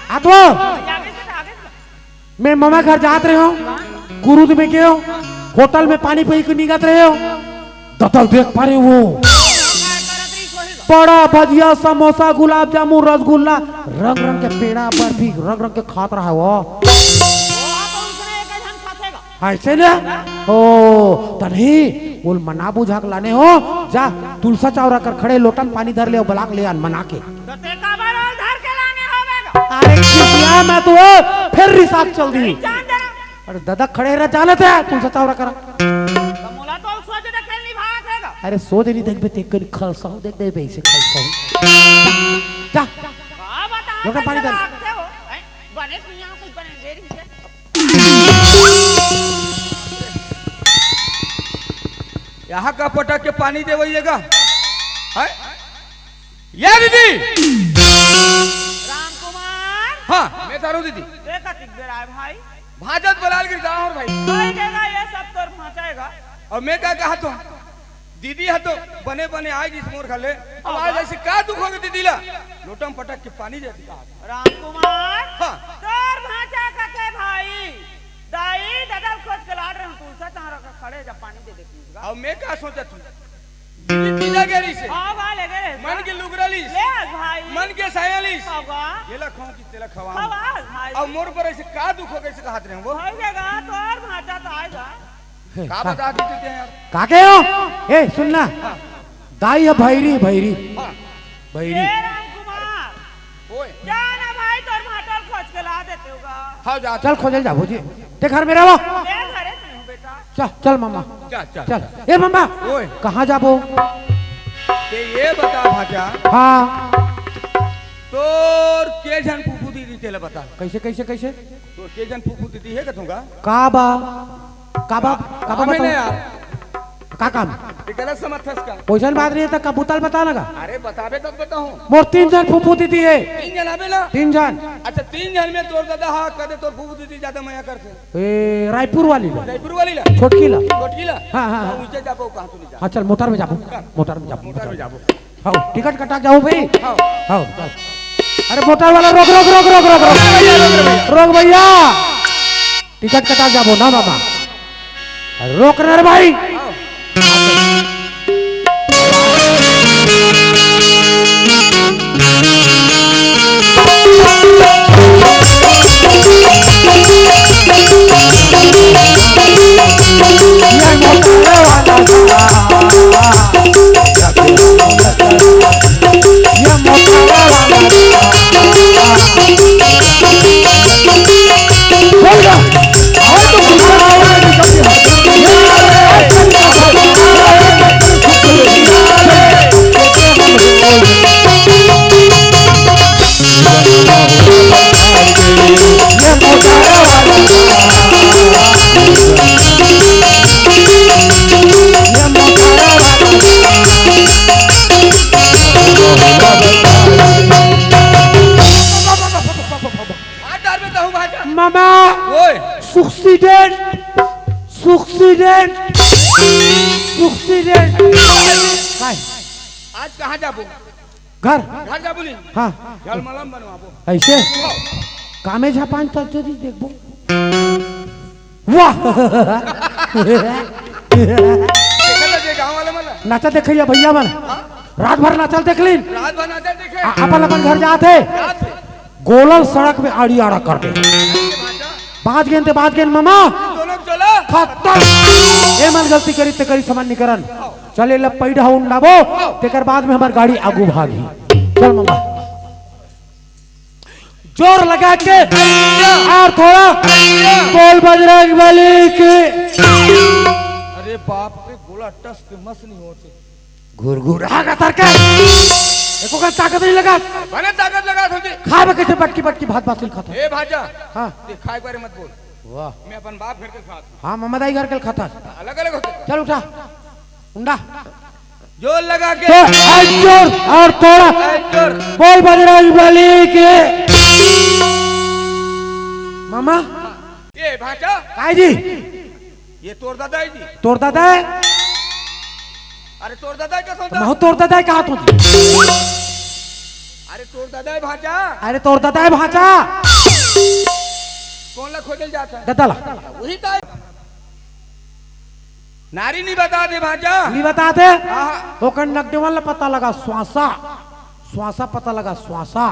आत वो। मैं ममा घर जात रहेंव, कुरूद में गेंव, होटल में पानी पी के निकलत रहेंव। ददा ल देख पारेंव वो। बड़ा भजिया, समोसा, गुलाब जामुन, रसगुल्ला, रंग रंग के पेड़ा, बर्फी, रंग रंग के खात रहा वो। अइसे ना? ओ, त नहीं, ओला मना बुझा के लाने हों, जा, तुलसा चौरा कर खड़े लोटा म पानी धर ले अउ बला के ले आन मना के। त ते काबर ओला धर के लाने होबे गा? अरे खिसिया मैं तो, फेर रिसा के चल दिही। जान दे ना। अरे ददा खड़े रह, जानत हे, तुलसा चौरा करा। त मोला तो सोझ देखे ल नइ भावत हे गा। अरे सोझ नइ देखबे, ते कनी खलसाहूं देख देबे, अइसे खलसाहूं। जा। का बता, लोटा पानी धर। लागथे हो। हैं? बने सुइया कुछ बने देरी से। यहाँ का पटक के पानी देवइया गा? हैं? ये दीदी! रामकुमार! हाँ, मैं तारो दीदी। ये कतिक बेर आय भाई? भांचा ल बलाय ल गिर जाहूं भाई। भाई देगा ये सब तोर भांचा हे गा। अउ मैं का कहत हों? दीदी हा तो बने बने आय गिस मोर घर ले। अब हाँ आज बा। अइसे का दुख होगे दीदी ला? लोटा म पटक के पानी दे दिही। रामकुमार, हाँ। तोर भांचा कथे भाई, दाई ददा ल खोज के लात रहेंव, तुलसा चौरा कर खड़े जा पानी दे दे please गा। अउ मैं का सोचत हों? दीदी तीजा गे रिहिसे। हाँ बा, ले गे रिहिसे। मन के लुगरा लिस। ले आज भाई। मन के साया लिस। हाँ बा। येला खवाहूं कि तेला खवाहूं। हाँ बा, आज भाई। अउ मोर बर अइसे का दुख होगे अइसे कहत रहेंव वो? होगे गा, तोर भांचा त आय गा। हे, का का बता दीदी ते यार? का कहे हो? ए, सुन ना। हाँ। दाई ह भैरी, भैरी। हाँ। भैरी। ए रामकुमार, ओए। जा ना भाई, तोर भांचा ल खोज के ला देतेंव गा। हाँ, जा। चल, खोजे ल जाबो जी। ते घर में रहो। मैं घरे में हूँ बेटा। चल, चल मम्मा। चल, चल। चल। ए मम्मा। ओए। कहाँ जाबो? ते ये बता भांचा। हाँ। तोर के झन फूफू दीदी तेला बता। कइसे, कइसे, कइसे? तोर के झन फूफू दीदी हे कथों गा? का बा? का बा? का बा काम हे ना बताओ? यार। का काम? ये गलत समझथस का? कोइसन बात नहीं हे, त कबूतर बता ना गा। अरे बताबे तब बताहूँ। मोर तीन झन फूफू दीदी हे। तीन झन हवे ना? तीन झन। अच्छा, तीन झन में तोर ददा हा कदे तोर फूफू दीदी जादा मया करथे? ए, रायपुर वाली ला। रायपुर वाली ला? छोटकी ला। छोटकी ला? हाँ, हाँ, हाँ। हाँ, उनसे जाबो, कहाँ तू नहीं जा। हाँ, चल, मोटर में जाबो। मोटर में जाबो, मोटर में जाबो। हाँ, टिकट कटा के जाओ भाई। हाँ। हाँ, हाँ। अरे मोटर वाला रोक, रोक, रोक। भैया, रोक रे भैया। रोक भैया। टिकट कटा के जाबो ना बाबा। रोक रे भाई। हाँ। मामा, ओए। Succeeded, succeeded, succeeded। काय? आज कहाँ जाबो? घर। घर जाबो नहीं? हाँ। घर मलम बनवाबो। ऐसे? हाँ। कामे झापान चलते जी देखबो। वाह। देखा था जे गाँव वाले मन ला? नाचा देखैया भैया मन। हाँ? रात भर नाचल देख लीन। रात भर नाचल देखे। आ, अपन अपन घर जात हे। जात हे। गोलल सड़क में आड़ी आड़ा कर दे। बाज गेन ते बाज गेन मामा। दोनों चलो। खत्म। ए मन गलती करी ते करी समान निकरन। चले लब पैडा उंडाबो। तेकर बाद में हमर गाड़ी आगू भागी। चल मामा। जोर लगा के और थोड़ा बोल बजरंग बली की। अरे बाप रे, गोला टस के मस नहीं होते। घुरघुरा का तर के। एको का ताकत नहीं लगा। बने ताकत लगा तुझे। खाबे कैसे बटकी बटकी भात बासिल खाता। ए भाजा। हाँ। ते खाए बारे मत बोल। वाह। मैं अपन बाप घर के खात हूँ। हाँ, मम्मा दाई घर के खाता। अलग अलग होते। चल उठा। उंडा। जोर लगा के। तो एक जोर और थोड़ा। एक जोर। बोल बजरंग बली के। मामा। ये भाजा। काय जी? ये तोर दादा है जी। तोर दादा है? अरे तोर दादा है क्या सोचा? महू तोर दादा है कहा तू? अरे तोर दादा है भाजा। अरे तोर दादा है भाजा। कौन ला खोजल जाता है? दादा ला। वही तो है। नारी नहीं बता दे भाजा। नहीं बता दे? हाँ, हाँ। ओकर नगदेवन ला पता लगा, स्वासा। स्वासा पता लगा, स्वासा।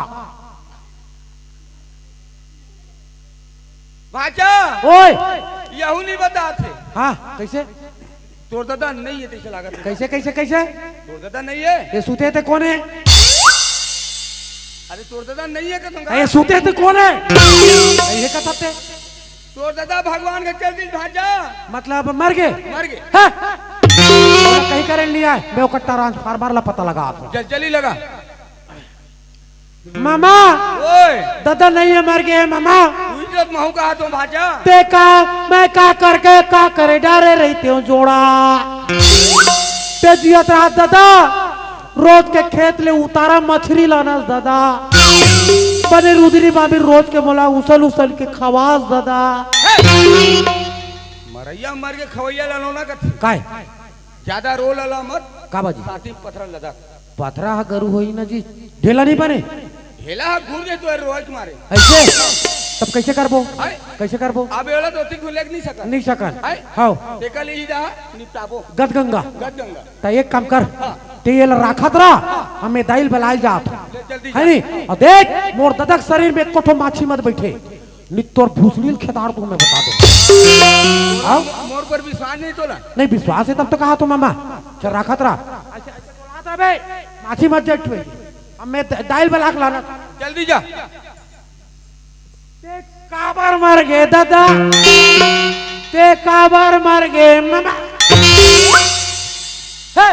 भाजा। ओए। यहू नहीं बता थे। हाँ, कैसे? तोर दादा नहीं है, तैसे लागत है। कैसे, कैसे, कैसे? तोर दादा नहीं है। ये सूते थे कौन है? अरे तोर दादा नहीं है कसम का। ये सूते थे कौन है? ये कथा थे। तोर दादा भगवान के चल दिस भाजा। मतलब मर गए? मर गए। हाँ? कहीं करंट नहीं आए, मैं ओकर ट्रांसफार्मर ला पता लगा आता हूँ। जल जली लगा। मामा। ओए। दादा नहीं है, मर गए मामा। तू इज्जत महू कहा तो भाजा। ते का, मैं का करके का करे डारे रहते हो जोड़ा। ते जियत रहा दादा। रोज के खेत ले उतारा मछरी लानस दादा। बने रुदरी मामी रोज के मोला उसल उसल के खवास दादा। मरैया मर के खवैया ला नोना कथे। काय? ज्यादा रो लला मत। का बाजी? साटी पथरा लदा। पथरा ह गरु होई ना जी। ढेला नहीं बने? ढेला ह घूर दे तो रोज मारे। ऐसे? तब कैसे करबो? आय? कैसे करबो? अब एला तो ठीक लेक नहीं सकन। नहीं सकन। आय? हाव। तेका ले ही जा, निपटाबो। गदगंगा। गदगंगा। त एक काम कर, हाँ। ते एला राखत रह, हाँ। हमें दाइल बलाइल जात। ले, जल्दी है जा। नहीं? और देख, मोर ददक शरीर में एको ठो माछी मत बैठे, नहीं तोर भूसड़ी ल खेदार दूं मैं बता दे। हाँ? मोर पर विश्वास नहीं तोला? नहीं विश्वास है तब तो कहा तो मामा, चल राखत रह। अच्छा, अच्छा, बोला था बे, माछी मत जट हुए। अब मैं द-, दाइल बला के लाना। जल्दी जा। ते काबर मर गे दादा? ते काबर मर गे मामा? हे!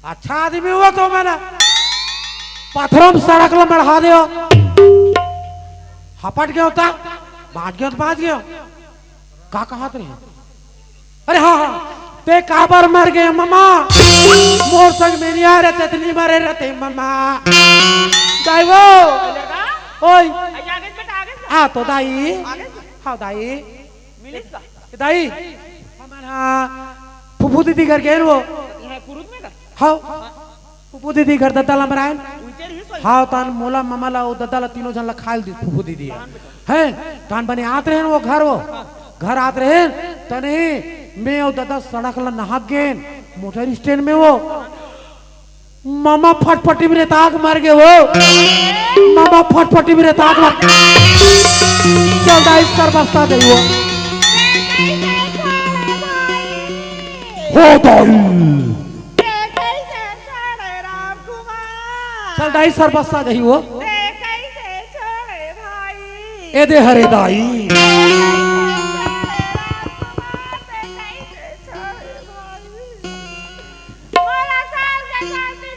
अच्छा आदमी हुआ तो मैंने पथरम सड़क ला मढ़ा दे। हपट गयो ता, बाज गयो तो बाज गयो। का कहा तू? अरे हाँ, हाँ, ते काबर मर गे मामा? मोर संग में नहीं आ रहे, ते नहीं मरे रहते मामा। दाई वो। ओए। आ तो दाई। हाँ दाई। मिलिस का? दाई। हमन हाँ। फूफू दीदी घर गेन वो। हाँ, कुरुद में का? हाँ। फूफू दीदी घर दद्दा ला मरायन। उनके रही सोई। हाँ, तान मोला मामा ला, वो दद्दा ला तीनों जन ला खायल दी फूफू दीदी। हैं? तान बने आत रहेन वो घर वो। घर आत रहेन, तने मैं वो दद्दा सड़क ला नहाक गेन, मोटर स्टैंड में वो। मामा फटफटी में रेताक मर गे वो। मामा फटफटी में रेताक मर। चल दाई सर बस्ता दे वो। हो दाई। ते कइसे छोड़े राम कुमार? चल दाई सर बस्ता दही वो। ते कइसे छोड़े भाई? ए दे हरे दाई। ते कइसे छोड़े राम कुमार? ते कइसे छोड़े भाई? मोला साल के साल दिन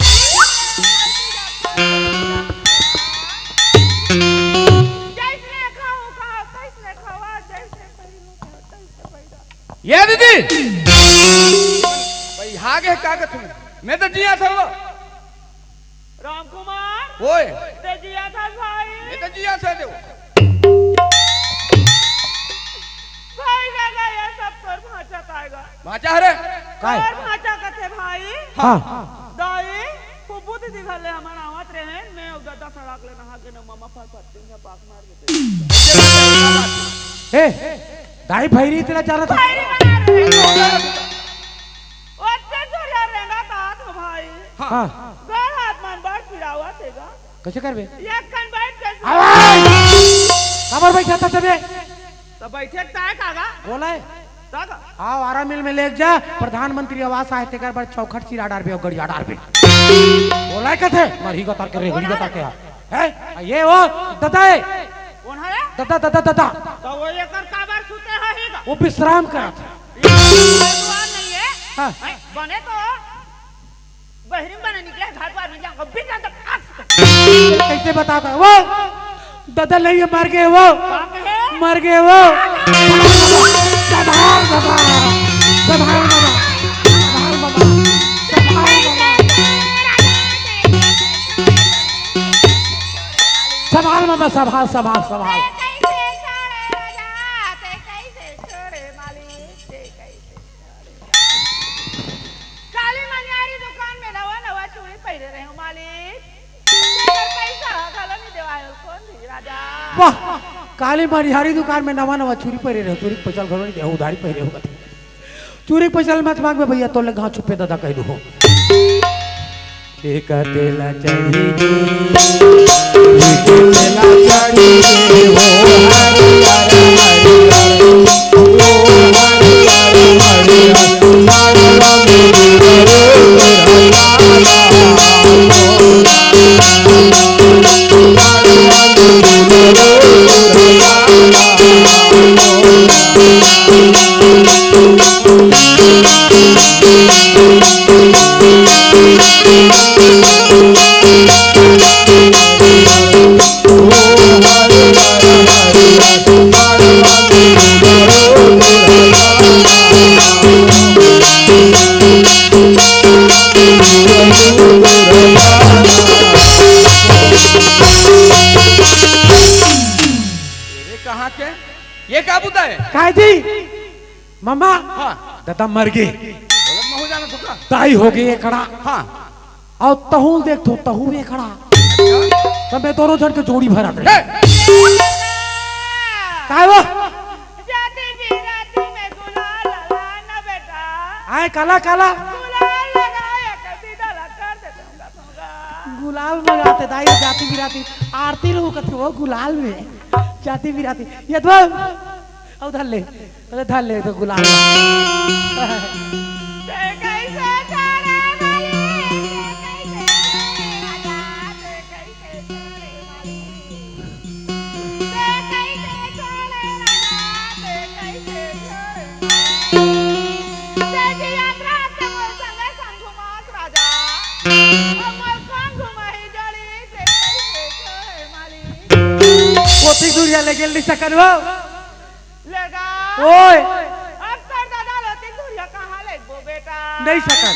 जइसने खाऊं खाओ, तइसने खवा, जइसने पहिरो खाओ, तइसने पहिरा। ये दीदी। भाई, आगे का कथू? मैं तो जिया था वो। राम कुमार। ओए। ते जिया था भाई। मैं तो जिया भाई गा गा, ये सब तोर भांचा ताय गा। भांचा हरे? काय? तोर भांचा कथे भाई। हाँ। दाई, कुबू दीदी घर ले हमन आवत रहेन, मैं अउ ददा सड़क ले नहा के न ममा फर फत्ती झपाक मार के। ए, दाई भैरी तेला चारा था। भैरी बना रहे। ओते दूरिया रेंगा तात हो भाई। हाँ। हाँ। गल हाथ मन बड़ पिरावत हे गा। कइसे करबे? एक कन बैठ के अरे! काबर बैठा था तबे? त बैठे ताय का गा? बोला है? तब? आओ, आरा मिल में लेग जा, प्रधानमंत्री आवास आय, तेकर बर चौखट चिरा डारबे अउ गड़िया डारबे। बोला है कथे? मरही गतर के, रेगड़ी गतर के। हैं? ये वो ददा है। कोन है? ददा, ददा, ददा। त वो एकर काबर सुते है ही गा? वो विश्राम करत है। ये दुआर नहीं है। हाँ। हैं? बने तो बहिरी में बने निकले, घर बार में जाओ, बिना तो आग से। कइसे बताता? वो ददा नहीं है, मर गए वो। का कहे? मर गए वो। संभाल बाबा, संभाल बाबा, संभाल बाबा, संभाल बाबा। संभाल मामा, संभाल, संभाल, संभाल। काली मनिहारी दुकान में नवा नवा चूड़ी पहिरे रहे हो मालिक। तेकर पैसा घलो नहीं देवाय हो, कोन दी राजा? वाह, काली मनिहारी दुकान में नवा नवा चूड़ी पहिरे रहे हो, चूड़ी के पैसा घलो नहीं दे, उधारी पहिरे हो। चूड़ी के पैसा मत मांगबे भैया, तोले गांव छुपे ददा कह दू हो। के कतेला चढ़ी जी, के कतेला चढ़ी जी, हो हरि हरि हरि हरि, हो हरि हरि हरि हरि, हरि हरि हरि हरि। ये कहाँ के? ये का बुता है? काय जी? मामा, हाँ। ददा मर गे। बोलत महू जाना थोका। दाई हो गे एकड़ा। हाँ। अउ तहूँ देखथो, तहूँ एकड़ा। अच्छा। त मैं दोनों झन के जोड़ी भरत रहे। हे! काय वो? जाति बिराती में गुलाल लगा ना बेटा। आय काला, काला। गुलाल लगा, एक विदा ला कर दे दूंगा, दूंगा। गुलाल मंगाते दाई, जाति बिराती। आरती रहू कथे वो गुलाल में। जाति बिराती। ये तो अउ धर ले, अरे धर ले तो गुलाल। ते कैसे छोड़े वाली, ते कैसे छोड़े राजा, ते कैसे छोड़े वाली, ते कैसे छोड़े राजा, ते कैसे छोड़े वाली। ते की यात्रा ते मोर संगे संग घुमास राजा, अब मोर संग घुमाही जड़ी, ते कैसे छोड़े माली। कोती दूरिया ले गेल नहीं सकन वो। लेगा। ओए। अब तोर ददा ल ओती दूरिया कहाँ लेगबो बेटा? नहीं सकन।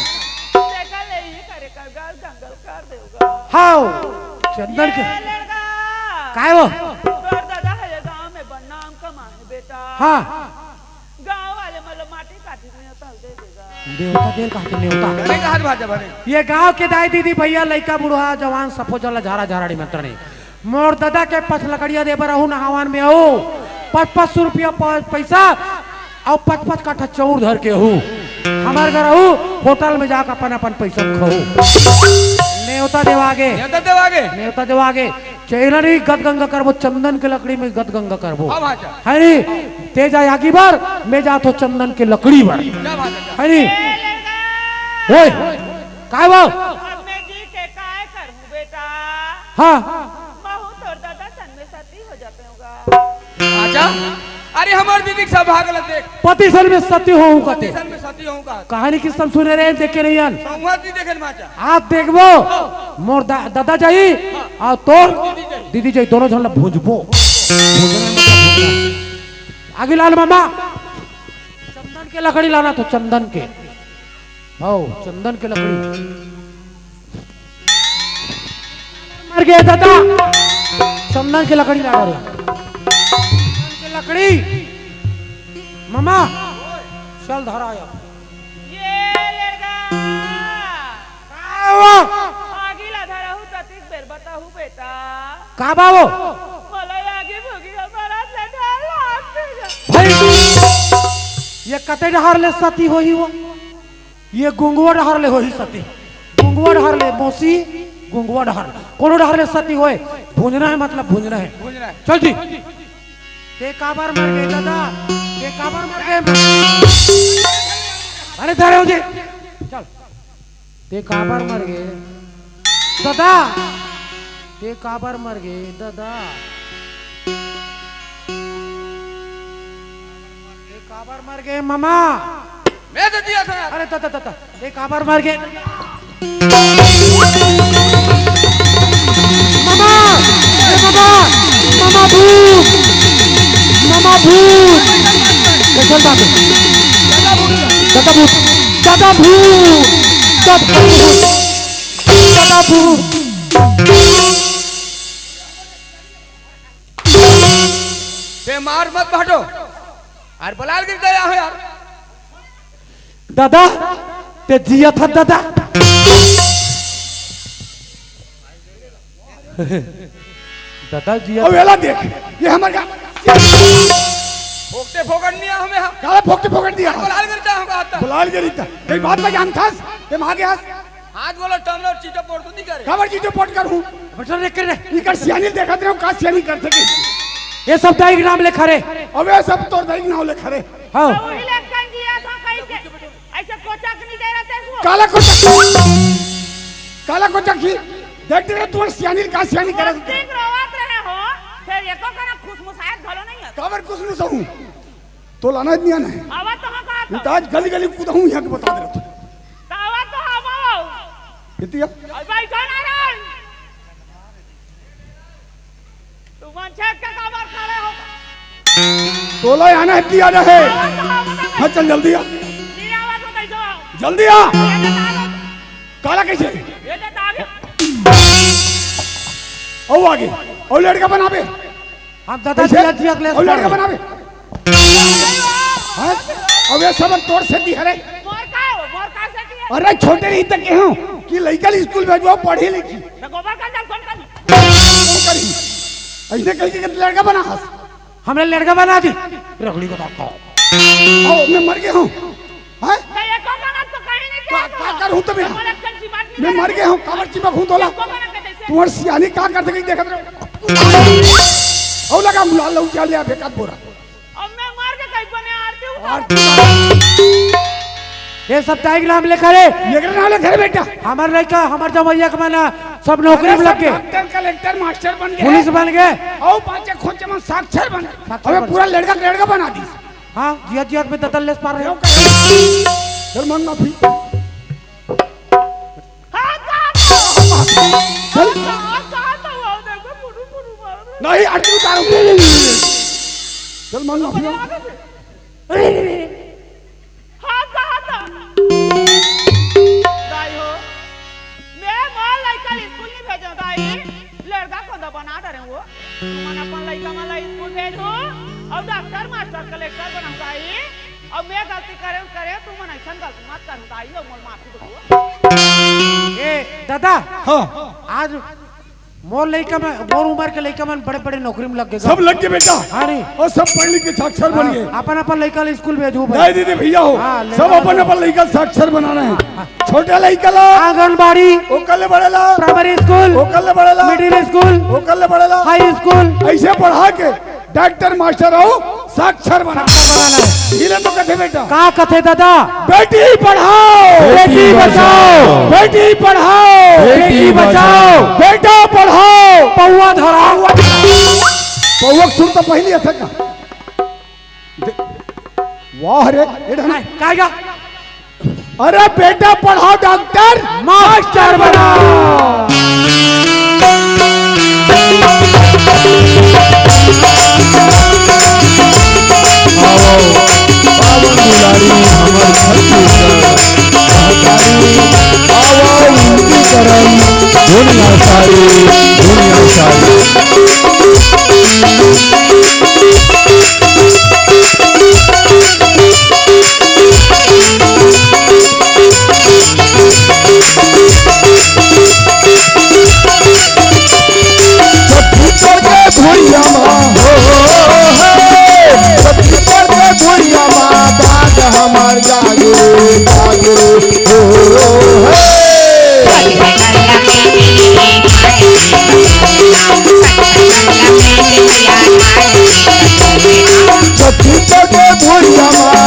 देखा ले ही करे कर गल जंगल कर देगा। हाव। चंदन के। ये लेगा। काय वो? तोर ददा ह ये गांव में बदनाम कमाए बेटा। हाँ। गांव वाले मतलब माटी काटी में तल दे देगा। नेवता देर कहा के नेवता। अरे कहाँ भाजा भरे? ये गांव के दाई दीदी भैया लइका बुढ़वा जवान सफो जला झारा झाराड़ी मंत्रणी। मोर ददा के पच लकड़िया दे बर आहू नहावन में आहू, पच पच सौ रुपया प-, पैसा अउ पच पच काठा चाउर धर के आहू। हमर घर आहू, होटल में जाकर अपन अपन पैसा खाहू। नेवता देवागे। नेवता देवागे। नेवता देवागे। चैलन ही गदगंगा करबो, चंदन के लकड़ी में गदगंगा करबो। हाँ भाजा। है नी? ते जा आगी बर, मैं जात हो चंदन के लकड़ी बर। क्या भाजा? है नी? ओए, काय वो? अब मैं जी के काय करूं बेटा? हाँ। महू तोर ददा संग में सती हो जाते होगा। आजा। अरे हमर दीदी के सब भाग ल देख। पति संग में सती होहू कथे। पति संग में सती होहू का। कहानी किस संग सुने रहे, देखे नहीं हन। संवाद नहीं देखे माचा। आप देखबो, मोर दा-, ददा जाही, हाँ। अउ तोर दीदी जाही। दीदी जाही, दोनों झन ल भूंजबो। भूंजना मतलब भूंजना। आगे लाल मामा, चंदन के लकड़ी लाना तो चंदन के। हव, चंदन के लकड़ी। मर गे ददा। चंदन के लकड़ी ला डारे। चंदन के लकड़ी। मामा, चल धरा अब। ये लड़का। का हुआ? आगी ला धरहू ततिक बेर बताहू बेटा। का बाबू? बोला आगी भोगी हमारा से डर लागथे। भाई, ये कते डहर ले सती होही वो? ये गुंगवा डहर ले होही सती। गुंगवा डहर ले मौसी, गुंगवा डहर। कोनो डहर ले सती होए, भूंजना हे मतलब भूंजना हे। भूंजना हे। चल जी। ते काबर मर गे दादा? ते काबर मर गे? अरे धरे हो जी। चल। ते काबर मर गे? दादा। ते काबर मर गे दादा? ते काबर मर गे मामा? मैं तो जिया था। अरे दादा दादा, ते काबर मर गे? मामा, ए मामा, मामा भूत, मामा भूत। ए चल बाबू। दादा भूत, दादा भूत, दादा भूत, दादा भूत। ते मार मत भाटो। अरे बलाल गिर गया हो यार। दादा, ते जिया था दादा। दादा जिया अब था। एला देख, ये हमर का फोकटे फोकट नहीं आ हमें हम। काला फोकटे फोकट दिया। बलाल गिर गया होगा आता। बलाल गिर गया। ये बात का जानथस, ते मां के हस। हाथ बोलो टमलो चीटो पोट तो नहीं करे। काबर चीटो पोट करूं? बटर देख कर रे। इकर सियानी देखत रहो, का सियानी कर सके। ये सब दाई के नाम लिखा रे। अबे सब तोर दाई के नाम लिखा रे। हाँ। वही लड़का जिया था कहीं के। ऐसे कोचक नहीं दे रहे थे इसको। काला कोचक। काला कोचक ही। देख रहे तुम्हारे सियानी का सियानी कर सकते। ठीक रोवत रहे हो, फिर एको कना खुशमुशायत घलो नहीं है। काबर खुशमुश हूँ? तो लाना इतनी आना है। आवा तो हाँ कहा ये तो। तो आज गली गली कूदा हूँ यहाँ के बता दे रहा था। तो आवा तो हम आओ। इतिया। अरे भाई कौन आ रहा है? तू मन छेद के काबर खड़े हो? तोला आना है, इतनी आना है। आवा तो हम आओ। हाँ चल जल्दी आ। नहीं आवा तो कैसे आओ? जल्दी आ। ये तो आ गया। काला कैसे? ये तो आ गया। आओ आगे। आओ लड़का बनाबे। हम दादा कैसे? जिया जिया ले और लड़का बनावे। हाँ? अब ये सब तोर से दी हरे। मोर का हो? मोर का से दी है? अरे छोटे रही तक के हूँ कि लइका ले स्कूल भेजवा पढ़ी लिखी। मैं गोबर का जब कौन कर? कौन करी? ऐसे कही के लड़का बना हस। हमने लड़का बना दी। रगड़ी को देखो। आओ, मैं मर गया हूँ। हैं? तो ये को गलत तो कहीं नहीं का, किया का तो। करूँ तो मैं? तो बोले, "चल, चिमाट नहीं मैं मर लगा।" गया हूँ, काबर चिपक हूँ तोला? ये को गलत है जैसे? तुम्हारी सियानी का कर सके देखत रहो। औ लगा मुला लऊ जा ले बेकार बोरा। अब मैं मर के कहीं बने आरती उतार। आरती उतार। ये सब ताई के नाम लिखा रे। ये के नाम लिखा रे बेटा। हमार लड़का, हमार जमैया के मना सब नौकरी में लग गए। डॉक्टर, कलेक्टर, मास्टर बन गए। पुलिस बन गए। औ पाचे खोचे मन साक्षर बन। साक्षर अबे बन। पूरा लड़का, लड़का बना दी। हाँ, जिया जिया में दतल लेस पार रहे हो। चल मांग माफी। हाँ, कहा तो। चल। हाँ, कहा तो वो देखो, फुरू, फुरू मार। नहीं, आरती उतारो। चल मांग माफी। हाँ, कहा तो। दाई हो, मैं मोर लइका ल स्कूल नहीं भेजो दाई। लड़का कोंदा बना डरे वो। तुमन अपन लइका मन ला स्कूल भेजो, अउ डॉक्टर, मास्टर, कलेक्टर बनाओ दाई। अउ मैं गलती करे, करे, तुमन अइसन गलती मत करो दाई, अउ मोर माफी दो। ए, दादा। हाँ। आज मोर लइका मन, मोर उमर के लइका मन बड़े-बड़े नौकरी में लग गए। सब लग गए बेटा। हाँ रे। अउ सब पढ़ लिख के साक्षर बन गए। हाँ, अपन, अपन लइका ल स्कूल भेजो भाई। नहीं दीदी भैया हो, हाँ, सब अपन, अपन लइका साक्षर बनाना है। हाँ। छोटे लइका ला आंगनबाड़ी, ओकर ले बड़े ला प्राइमरी स्कूल, ओकर ले बड़े ला मिडिल स्कूल, ओकर ले बड़े ला हाई स्कूल। अइसे पढ़ा के डॉक्टर मास्टर हो, साक्षर बना। इले तो कथे बेटा। का कथे दादा? बेटी पढ़ाओ, बेटी बचाओ। बेटी पढ़ाओ, बेटी बचाओ। बेटा पढ़ाओ, पौवा धराओ। पौवा के सुर तो पहली अथे का? दे-, वाह रे, ए ढंग। काय, काय का? अरे बेटा पढ़ाओ डॉक्टर, मास्टर बनाओ। आओ, बावन दुलारी हमर छत्तीसगढ़। आओ, आरती करम, दुनिया सारी, दुनिया सारी। छत्तीसगढ़ के भुइयां मा, हो, हो, हो, हो, छत्तीसगढ़ के भुइयां मा दाग हमर जागे, जागे, हो, हो, हो। छत्तीसगढ़ के भुइयां मा,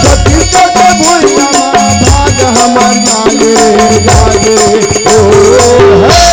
छत्तीसगढ़ के भुइयां मा, दाग हमर जागे, जागे, ओ हे।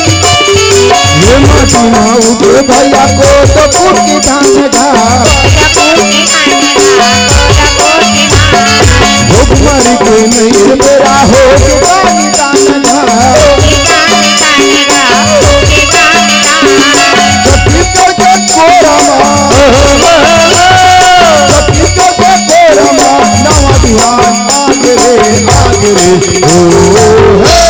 ये माटी मा उगे भैया कोटपुर के धान गा। भोगमरी के नैहर बेरा हो गे बानी दान गा। छत्तीसगढ़ के कोरा मा, छत्तीसगढ़ के कोरा मा, नवा बिहान आगे रे, आगे रे, ओ हे।